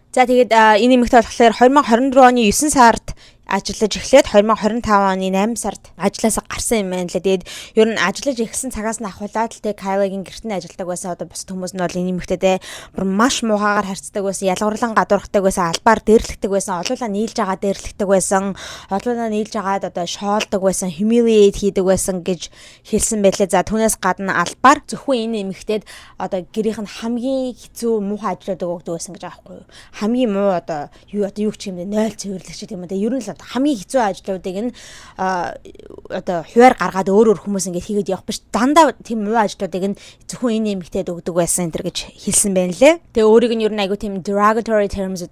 За, тэгээд энэ эмэгтэй болохоор 2024 оны 9 сард ажиллаж эхлээд 2025 оны 8 сард ажлаасаа гарсан юм байна лээ. Тэгээд ер нь ажиллаж эхэлсэн цагаас нь ахуулаад л те, Kylie-гийн гэрт нь ажилладаг байсан. Одоо бусад хүмүүс нь бол энэ эмэгтэйтэй бүр маш муухайгаар харьцдаг байсан, ялгуурлан гадуурхдаг байсан, албаар дээрлэхдэг байсан, олуулаа нийлж байгаа дээрлэхдэг байсан, олуулаа нийлж агаад одоо шоолдог байсан, humiliate хийдэг байсан гэж хэлсэн байлээ. За, түүнээс гадна албаар зөвхөн энэ эмэгтэйд одоо гэрийнх нь хамгийн хэцүү муухай ажлуудыг өгдөг байсан гэж байгаа байхгүй юу. Хамгийн муу одоо юу ч юм бэ, 0 цэвэрлэгч гэдэг юм уу. Ер нь л хамгийн хэцүү ажлуудыг нь одоо хуваар гаргаад өөр өөр хүмүүс ингээд хийгээд явах биш. Дандаа тийм муу ажлуудыг нь зөвхөн энэ эмэгтэйд өгдөг байсан энэ төр гэж хэлсэн байна лээ. Тэгээ өөрийг нь ер нь айгүй тийм derogatory terms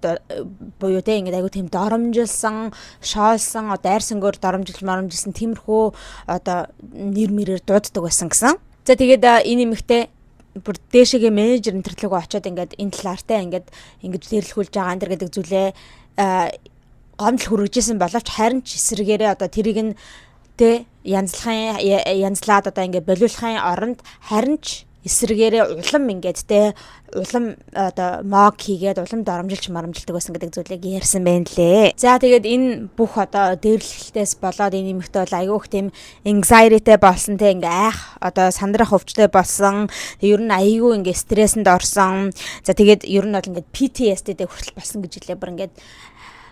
буюу те, ингээд айгүй тийм доромжилсан, шоолсон, одоо арьс өнгөөр доромжилж моромжилсан тиймэрхүү одоо нэр мэрээр дууддаг байсан гэсэн. За, тэгээд энэ эмэгтэй бүр дээшээгээ менежер энэ төрлөгөө очиод ингээд энэ талаар те, ингээд ингэж дээрлэхүүлж байгаа энэ гэдэг зүйлээ гомдол хүргэжсэн боловч харин ч эсрэгээрээ одоо тэрийг нь тэ, янзлахын янзлаад одоо ингээд болиулахын оронд харин ч эсрэгээрээ улам ингээд те, улам одоо mock хийгээд, улам доромжилж марамжилдаг байсан гэдэг зүйлийг ярьсан байна лээ. За, тэгээд энэ бүх одоо дээрлэлтээс болоод энэ эмэгтэй бол айгүй их тийм anxiety-тэй болсон те, ингээ айх одоо сандрах өвчтэй болсон. Ер нь айгүй ингээ стрессэнд орсон. За, тэгээд ер нь бол ингээд PTSD-тэй хүртэл болсон гэж хэлээ. Бүр ингээд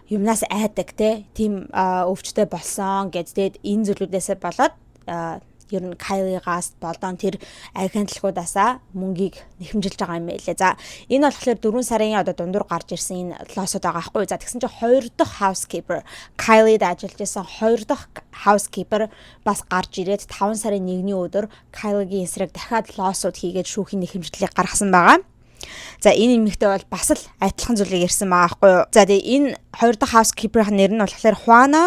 юмнаас айдаг те, тийм өвчтэй болсон гэж. Тэгээд энэ зүйлүүдээсээ болоод ер нь Kylie-гаас болон тэр агентлагуудаасаа мөнгийг нэхэмжилж байгаа юм байлээ. За, энэ болохоор 4 сарын одоо дундуур гарч ирсэн энэ lawsuit байгаа байхгүй. За, тэгсэн чинь хоёр дахь housekeeper, Kylie-д ажиллаж исэн хоёр дахь housekeeper бас гарч ирээд 5 сарын 1-ний өдөр Kylie-гийн эсрэг дахиад lawsuit хийгээд шүүхийн нэхэмжлэлийг гаргасан байгаа. За, энэ эмэгтэй бол бас л адилхан зүйлийг ярьсан байгаа байхгүй юу. За, тэгээ энэ хоёр дахь housekeeper-ийн нэр нь болохоор Juana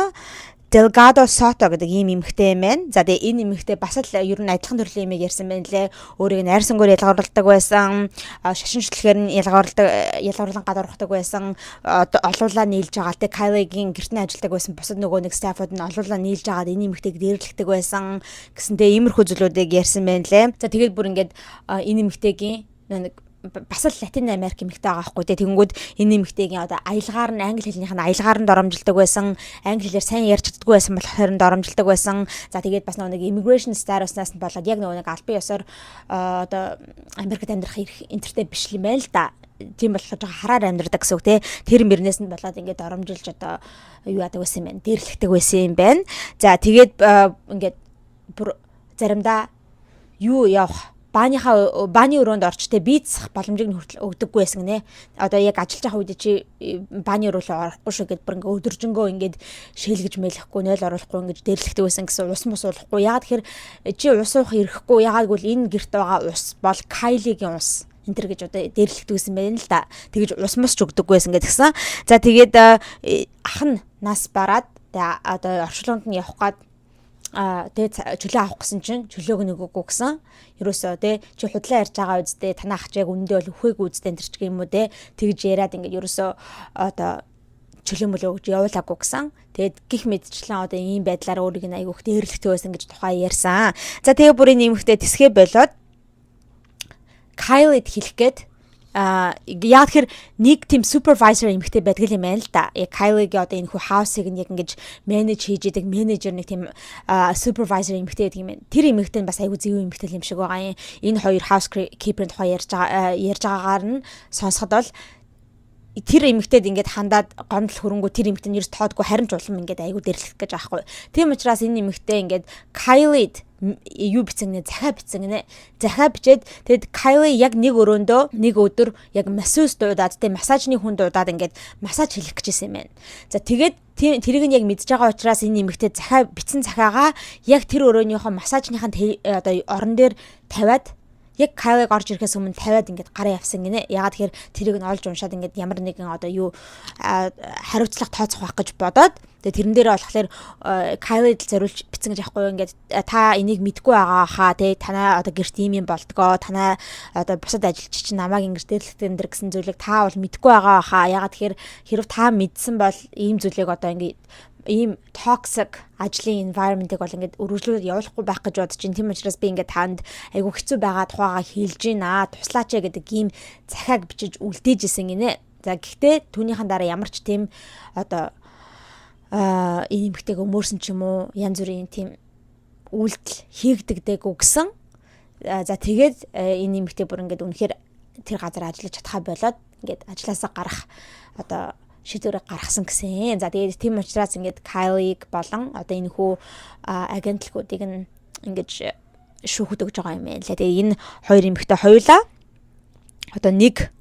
Delgado Soto гэдэг ийм эмэгтэй юм байна. За, тэгээ энэ эмэгтэй бас л ер нь адилхан төрлийн юмыг ярьсан байна лээ. Өөрийг нь арьс өнгөөр ялгаруулдаг байсан, шашин шүтлэгээр нь ялгуурлдаг, ялгуурлан гадуурхдаг байсан, олуулаа нийлж байгаа те, Kylie-гийн гэрт нь ажилладаг байсан бусад нөгөө нэг staff-ууд нь олуулаа нийлж агаад энэ эмэгтэйг дээрлэхдэг байсан гэсэн те, иймэрхүү зүйлүүдийг ярьсан байна лээ. За, тэгээд бүр ингээд энэ эмэгтэйгийн нэг бас л Латин Америк эмэгтэй байгаа байхгүй те. Тэгэнгүүт энэ эмэгтэйгийн одоо аялгаар нь, англи хэлнийх нь аялгаар нь доромжилдог байсан. Англи хэлээр сайн ярьж чаддаггүй байсан болохоор нь доромжилдог байсан. За, тэгээд бас нөгөө нэг immigration status-наас нь болоод яг нөгөө нэг албан ёсоор одоо Америкт амьдрах эрх энтертэй биш юм байна л да. Тийм болохоор жоохон хараар амьдрдаг гэсэн үг те. Тэр мөрнээс нь болоод ингээд доромжилж одоо юу яадаг байсан юм байна. Дээрлэхдэг байсан юм байна. За, тэгээд ингээд бүр заримдаа юу явах бааныхаа бааны өрөөнд орч те, бийцэх боломжийг нь хүртэл өгдөггүй байсан гинэ. Одоо яг ажиллаж байгаа үед чи бааны өрөө рүү орохгүй шүү гэд бүр ингээ өдөржингөө ингээд шээлгэж мэлэхгүй, 0 оруулахгүй ингэж дээрлэхдэг байсан гэсэн, ус мус уулахгүй. Яагаад тэгэхээр чи ус уух ирэхгүй. Яагаад гэвэл энэ гэрт байгаа ус бол Kylie-гийн ус энэ төр гэж одоо дээрлэхдэг байсан байна л да. Тэгэж ус мус ч өгдөггүй байсан гэдгсэн. За, тэгээд ах нь нас бараад Тэгээ одоо орчлонд нь явах гад тэгээ чөлөө авах гэсэн чинь чөлөөг нь өгөөгүй гэсэн. Ерөөсөө те, чи худлаа ярьж байгаа үсттэй, танаа ах чи яг үнэндээ бол үхээгүй үсттэй энэ ч юм уу те, тэгж яриад ингээд ерөөсөө одоо чөлөө мөлөө өгж явуулаагүй гэсэн. Тэгээд гих мэдчлэн одоо ийм байдлаар өөрийг нь айгүйх дээрлэхтэй байсан гэж тухай ярьсан. За, тэгээ бүрийн нэмэгтэй тэсгээ болоод Kylie хэлэх гээд, яг тэгэхээр нэг тийм supervisor эмэгтэй байдаг юм байна л да. Яг Kylie-гийн одоо энэ хүү house-ыг нь яг ингэж manage хийж идэг менежер, нэг тийм supervisor эмэгтэй байдаг юм байна. Тэр эмэгтэй нь бас айгүй зөв эмэгтэй юм шиг байгаа юм. Энэ хоёр housekeeper-ийн тухай ярьж байгаагаар нь сонсоход бол тэр эмэгтэйд ингээд хандаад гомдол хөрөнгөө, тэр эмэгтэй нь ерөөс тоодгүй, харин ч улам ингээд айгүй дэрлэх гэж байгаа хгүй. Тийм учраас энэ эмэгтэй ингээд Kylie-д юу бичсэн гинэ, захиа бичсэн гинэ. Захиа бичээд, тэгэд Kylie яг нэг өрөөндөө нэг өдөр яг masseuse дуудаад тэ, массажны хүн дуудаад ингээд массаж хийх гэжсэн юм байна. За, тэгээд тэрийг нь яг мэдж байгаа учраас энэ эмэгтэй захиа бичсэн захиагаа яг тэр өрөөнийхөө массажныхаа одоо орон дээр тавиад, яг Кайлыг орж ирэхээс өмнө тавиад ингээд гараа явсан гинэ. Ягаад тэгэхээр тэрийг нь олж уншаад ингээд ямар нэгэн одоо юу хариуцлага тооцох байх гэж бодоод, тэгээ тэрэн дээрээ болохоор Кайлид зориулж бичсэн гэж яахгүй юу, ингээд та энийг мэдгүй байгаа хаа те, танаа одоо гэрт ийм юм болдгоо, танаа одоо бусад ажилч чинь намайг ингэж дээрлэхтэй энэ гэсэн зүйлийг та бол мэдгүй байгаа хаа. Ягаад тэгэхээр хэрв та мэдсэн бол ийм зүйлийг, одоо ингээд ийм toxic ажлын environment-ыг бол ингээд өргөжлүүлээд явуулахгүй байх гэж бодож чинь. Тийм учраас би ингээд танд айгүй хэцүү байгаа тухайгаа хэлж байна, туслаач ээ гэдэг ийм захиаг бичиж үлдээж исэн гинэ. За, гэхдээ түүнийхэн дараа ямар ч тийм одоо энэ эмэгтэйг өмөөрсөн ч юм уу, янз бүрийн тийм үйлдэл хийгдэгдээгүй гэсэн. За, тэгээд энэ эмэгтэй бүр ингээд үнэхээр тэр газар ажиллаж чадхаа болоод ингээд ажилласаа гарах одоо шийдвэрийг гаргасан гэсэн. За, тэгээд тийм учраас ингээд Kylie-г болон одоо энэ хүү агентлагуудыг нь ингэж шүүхэд өгж байгаа юм байна лээ. Тэгээ энэ хоёр эмэгтэй хоёулаа одоо нэг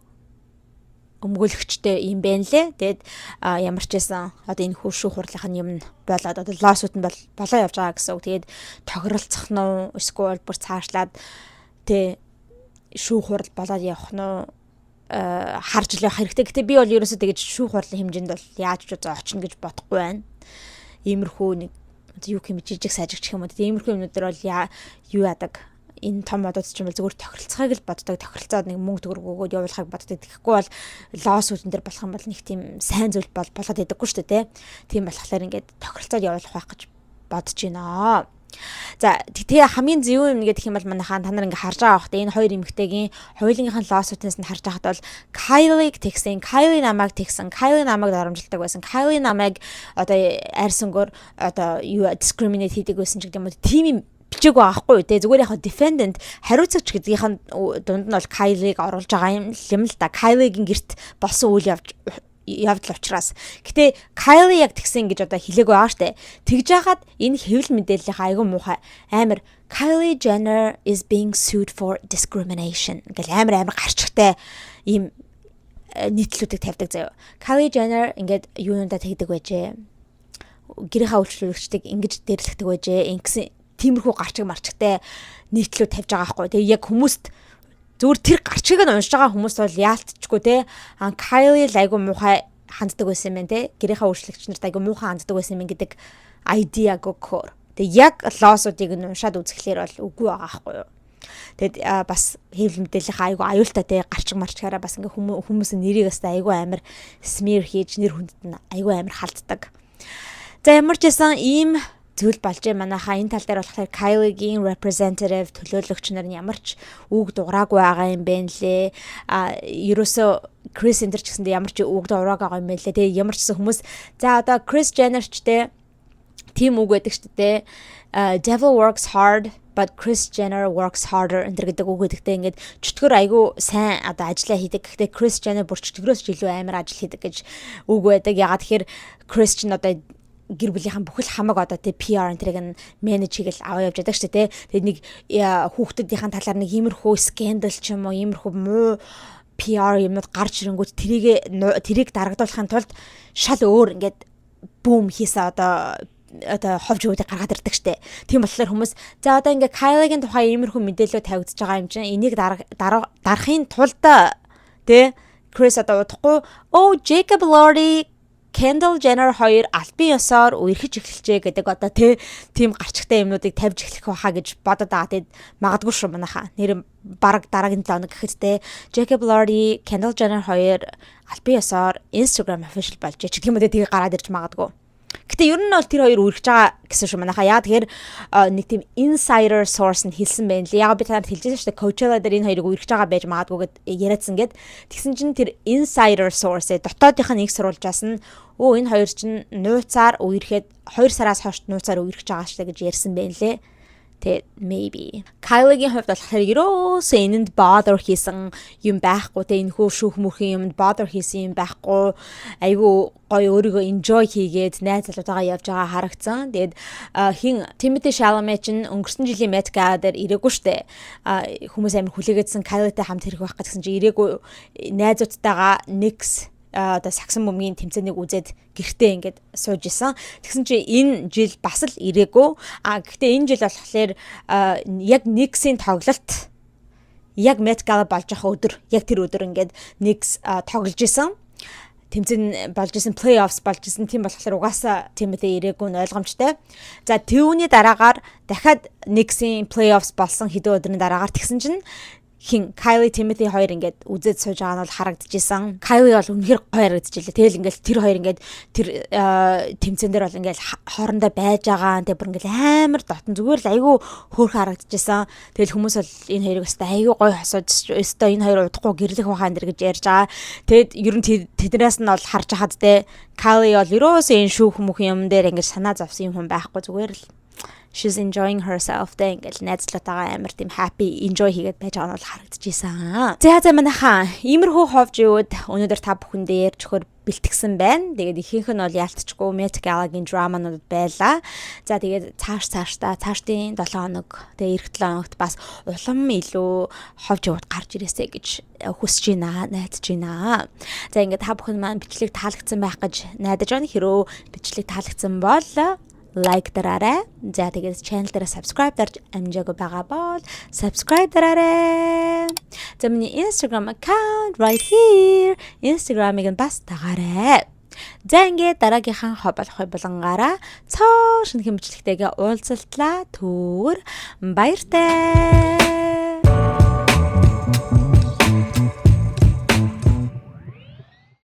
өмгөөлөгчтэй юм байна лээ. Тэгээд ямар ч байсан одоо энэ хүү шүүх хурлынх нь юм болоод одоо lawsuit нь бол болоо явж байгаа гэсэн үг. Тэгээд тохиролцох нь уу, эсвэл бүр цаашлаад тэ шүүх хурал болоод явах нь уу, харж л явах хэрэгтэй. Гэтэ би бол ерөөсөө тэгэж шүүх хурлын хэмжээнд бол яаж ч зоо очно гэж бодохгүй байна. Иймэрхүү нэг юу юм, жижиг сажиг ч юм уу. Тиймэрхүү юмнууд дээр бол юу яадаг, энэ том одод ч юм бол зүгээр тохиролцохыг л боддог. Тохиролцоод нэг мөнгө төгрөг өгөөд явуулахыг боддог. Тэгэхгүй бол lawsuit ын дээр болох юм бол нэг тийм сайн зүйл бол болоод идэггүй шүү дээ, тэ. Тийм болохоор ингээд тохиролцоод явуулах байх гэж бодож байна. За, тэгээ хамгийн зөв юм гэдэг юм бол манайхаа та нар ингээ харж байгаа бах та, энэ хоёр эмэгтэйгийн хоёулынх нь lawsuit ээс нь харж байхад бол Kylie-г тэгсэн, Kylie намайг тэгсэн, Kylie намайг доромжилдог байсан, Kylie намайг одоо арьсангоор одоо юу discriminate хийдэг байсан ч гэдэг юм уу, тийм юм бичээгүй байгаа хгүй те. Зүгээр яг defendant, хариуцагч гэдгийнх нь дунд нь бол Kylie-г оруулж байгаа юм л да, Kylie-гийн герт болсон үйл явж явдал учраас. Гэтэ Kylie яг тэгсэн гэж одоо хэлээгүй байгаа штэ. Тэгж яхад энэ хэвлэл мэдээллийн айгүй муухай амар "Kylie Jenner is being sued for discrimination" гэл амар амар гарчигтай ийм нийтлүүдийг тавьдаг заяа. Kylie Jenner ингээд юунуудаа тэгдэг байжээ. Гэрийнхаа үйлчлүүлэгчдийг ингэж дээрлэхдэг байжээ. Ингэсэн тиймэрхүү гарчиг марчигтай нийтлүүд тавьж байгаа байхгүй. Тэгээ яг хүмүүст зүгээр тэр гарчгийг нь уншиж байгаа хүмүүс бол яалтчгүй те. А Kylie л айгу муухай ханддаг байсан юм байна те. Гэрийнхаа үйлчлэгч нарт айгу муухай ханддаг байсан юм гэдэг idea гөхөр. Тэгээ яг lawsuit ыг нь уншаад үзэхлээр бол үгүй байгаа байхгүй юу. Тэгэд бас хэвлэл мэдээллийн айгу аюултай те, гарчиг марчгаараа бас ингээ хүмүүсийн нэрийг бас айгу амар smear хийж, нэр хүндэд нь айгу амар халддаг. За, ямар ч байсан ийм зүйл болж байна. Манайхаа энэ тал дээр болохоор Kylie-гийн representative, төлөөлөгч нар нь ямар ч үг дуграагүй байгаа юм байна лээ. А ерөөсөө Kris энэ ч гэсэндээ ямар ч үг дуграаг байгаа юм байна лээ. Тэгээ ямар ч гэсэн хүмүүс за одоо Kris Jenner ч те, тийм үг байдаг шүү дээ. "Devil works hard, but Kris Jenner works harder" энэ гэдэг үг гэдэгтэй, ингээд чөтгөр айгүй сайн одоо ажиллаа хийдэг. Гэхдээ Kris Jenner бүр чөтгөрөөс ч илүү амар ажил хийдэг гэж үг байдаг. Ягаад тэгэхээр Kris ч одоо гэр бүлийнхэн бүхэл хамаг одоо тий PR энэ тэрийг нь manage хийгээл аваа явж байдаг шүү дээ, тий. Тэгээд нэг хүүхдүүдийн талаар нэг иймэрхүү scandal ч юм уу, иймэрхүү муу PR юмнууд гарч ирэнгүүт тэрийг дарагдуулахын тулд шал өөр ингээд boom хийсэн одоо ховж үүдийг гаргаад ирдэг штэ. Тийм болохоор хүмүүс за одоо ингээ Kylie-гийн тухай иймэрхүү мэдээлэл тавигдж байгаа юм чинь энийг дарахын тулд тэ Крис одоо удахгүй "Oh, Jacob Elordi Kendall Jenner хоёр албан ёсоор үерхэж эхэлжээ гэдэг одоо тийм гарчигтай юмнуудыг тавьж эхлэх байхаа гэж бодод байгаа. Тэгээд магадгүй шүү, манайхаа. Нэр бараг дараагийн 7 хоног гэхэд те Jacob Elordi, Kendall Jenner хоёр албан ёсоор Instagram official болж ч гэх юм уу, тэгээ гараад ирж магадгүй. Гэтэ ер нь бол тэр хоёр үерхэж байгаа гэсэн шүү, манайхаа. Яа тэгэхээр нэг тийм insider source нь хэлсэн байна лээ. Яг би танарт хэлжсэн шүү дээ. Coachella дээр энэ хоёрыг үерхэж байгаа байж магадгүй гэд яриадсан гэд. Тэгсэн чинь тэр insider source дотоодынх нь их сурвалжаас нь өө, энэ хоёр чинь нууцаар үерхэд, 2 сараас хойш нууцаар үерхэж байгаа шүү дээ гэж ярьсан байна лээ. Тэгээд maybe. Kylie-гийн хувьд болохоор ерөөсөө энэнд bother хийсэн юм байхгүй те, энэ хүү шүүх мөрхийн юмд bother хийсэн юм байхгүй, айгүй гоё өөрийгөө enjoy хийгээд найз залуутайгаа явж байгаа харагдсан. Тэгээд хин Timothée Chalamet чинь өнгөрсөн жилийн Met Gala дээр ирээгүй штэ. Хүмүүс амар хүлээгээдсэн, Kylie-тай хамт ирэх байх гэсэн чинь ирээгүй, найзуудтайгаа Knicks одоо сагсан бөмбөгийн тэмцээнийг үзээд гэртээ ингээд сууж исэн. Тэгсэн чинь энэ жил бас л ирээгүй. А гэхдээ энэ жил болохоор яг Knicks-ийн тоглолт, яг Met Gala болж байгаа өдөр, яг тэр өдөр ингээд Knicks тоглож исэн, тэмцээн болж исэн, playoffs болж исэн. Тийм болохоор угаасаа Тимоти ирээгүй нь ойлгомжтой. За, түүний дараагаар дахиад Knicks-ийн playoffs болсон хэдэн өдрийн дараагаар тэгсэн чинь хин Kylie, Timothy хоёр ингээд үзээд сууж байгаа нь бол харагдчихсан. Kylie бол үнэхээр гоё харагдчихлээ. Тэгэл ингээд тэр хоёр ингээд тэр тэмцээн дээр бол ингээд хоорондоо байж байгаа. Тэгээ бүр ингээд амар дотн, зүгээр л айгүй хөөрхөн харагдчихсан. Тэгэл хүмүүс бол энэ хоёрыг өстой айгүй гоё хосууд, өстой энэ хоёр удахгүй гэрлэх байхаа энэ гэж ярьж байгаа. Тэгэд ер нь тэднээс нь бол харж хахад те, Kylie бол ерөөсөө энэ шүүх мөх юм дээр ингээд санаа зовсон юм хүн байхгүй, зүгээр л she's enjoying herself тэ, ингээл найзлуутайгаа амар тийм happy enjoy хийгээд байж байгаа нь бол харагдчихсан. За, манайхаа, иймэрхүү ховж юуд өнөөдөр та бүхэндээ ярьж өгөхөр бэлтгэсэн байна. Тэгээд ихэнх нь бол яалтчгүй Met Gala-гийн драманууд байлаа. За, тэгээд цааш цаашдаа цаашдын 7 хоног, тэгээд ирэх 7 хоногт бас улам илүү ховж яваад гарч ирээсэй гэж хүсэж байна, найдаж байна. За, ингээд та бүхэн маань бичлэг таалагдсан байх гэж найдаж байна. Хэрвээ бичлэг таалагдсан бол лайк дараарай. За, тэгээд channel дээр subscribe дарж амжаагүй байгаа бол subscribe дараарай. За, миний Instagram account right here. Instagram-ыг нь бас дагаарай. За, ингээд дараагийнхаа хов болох булангаараа цоо шинэхэн бичлэгтэйгээ уулзалтлаа. Түр баяртай.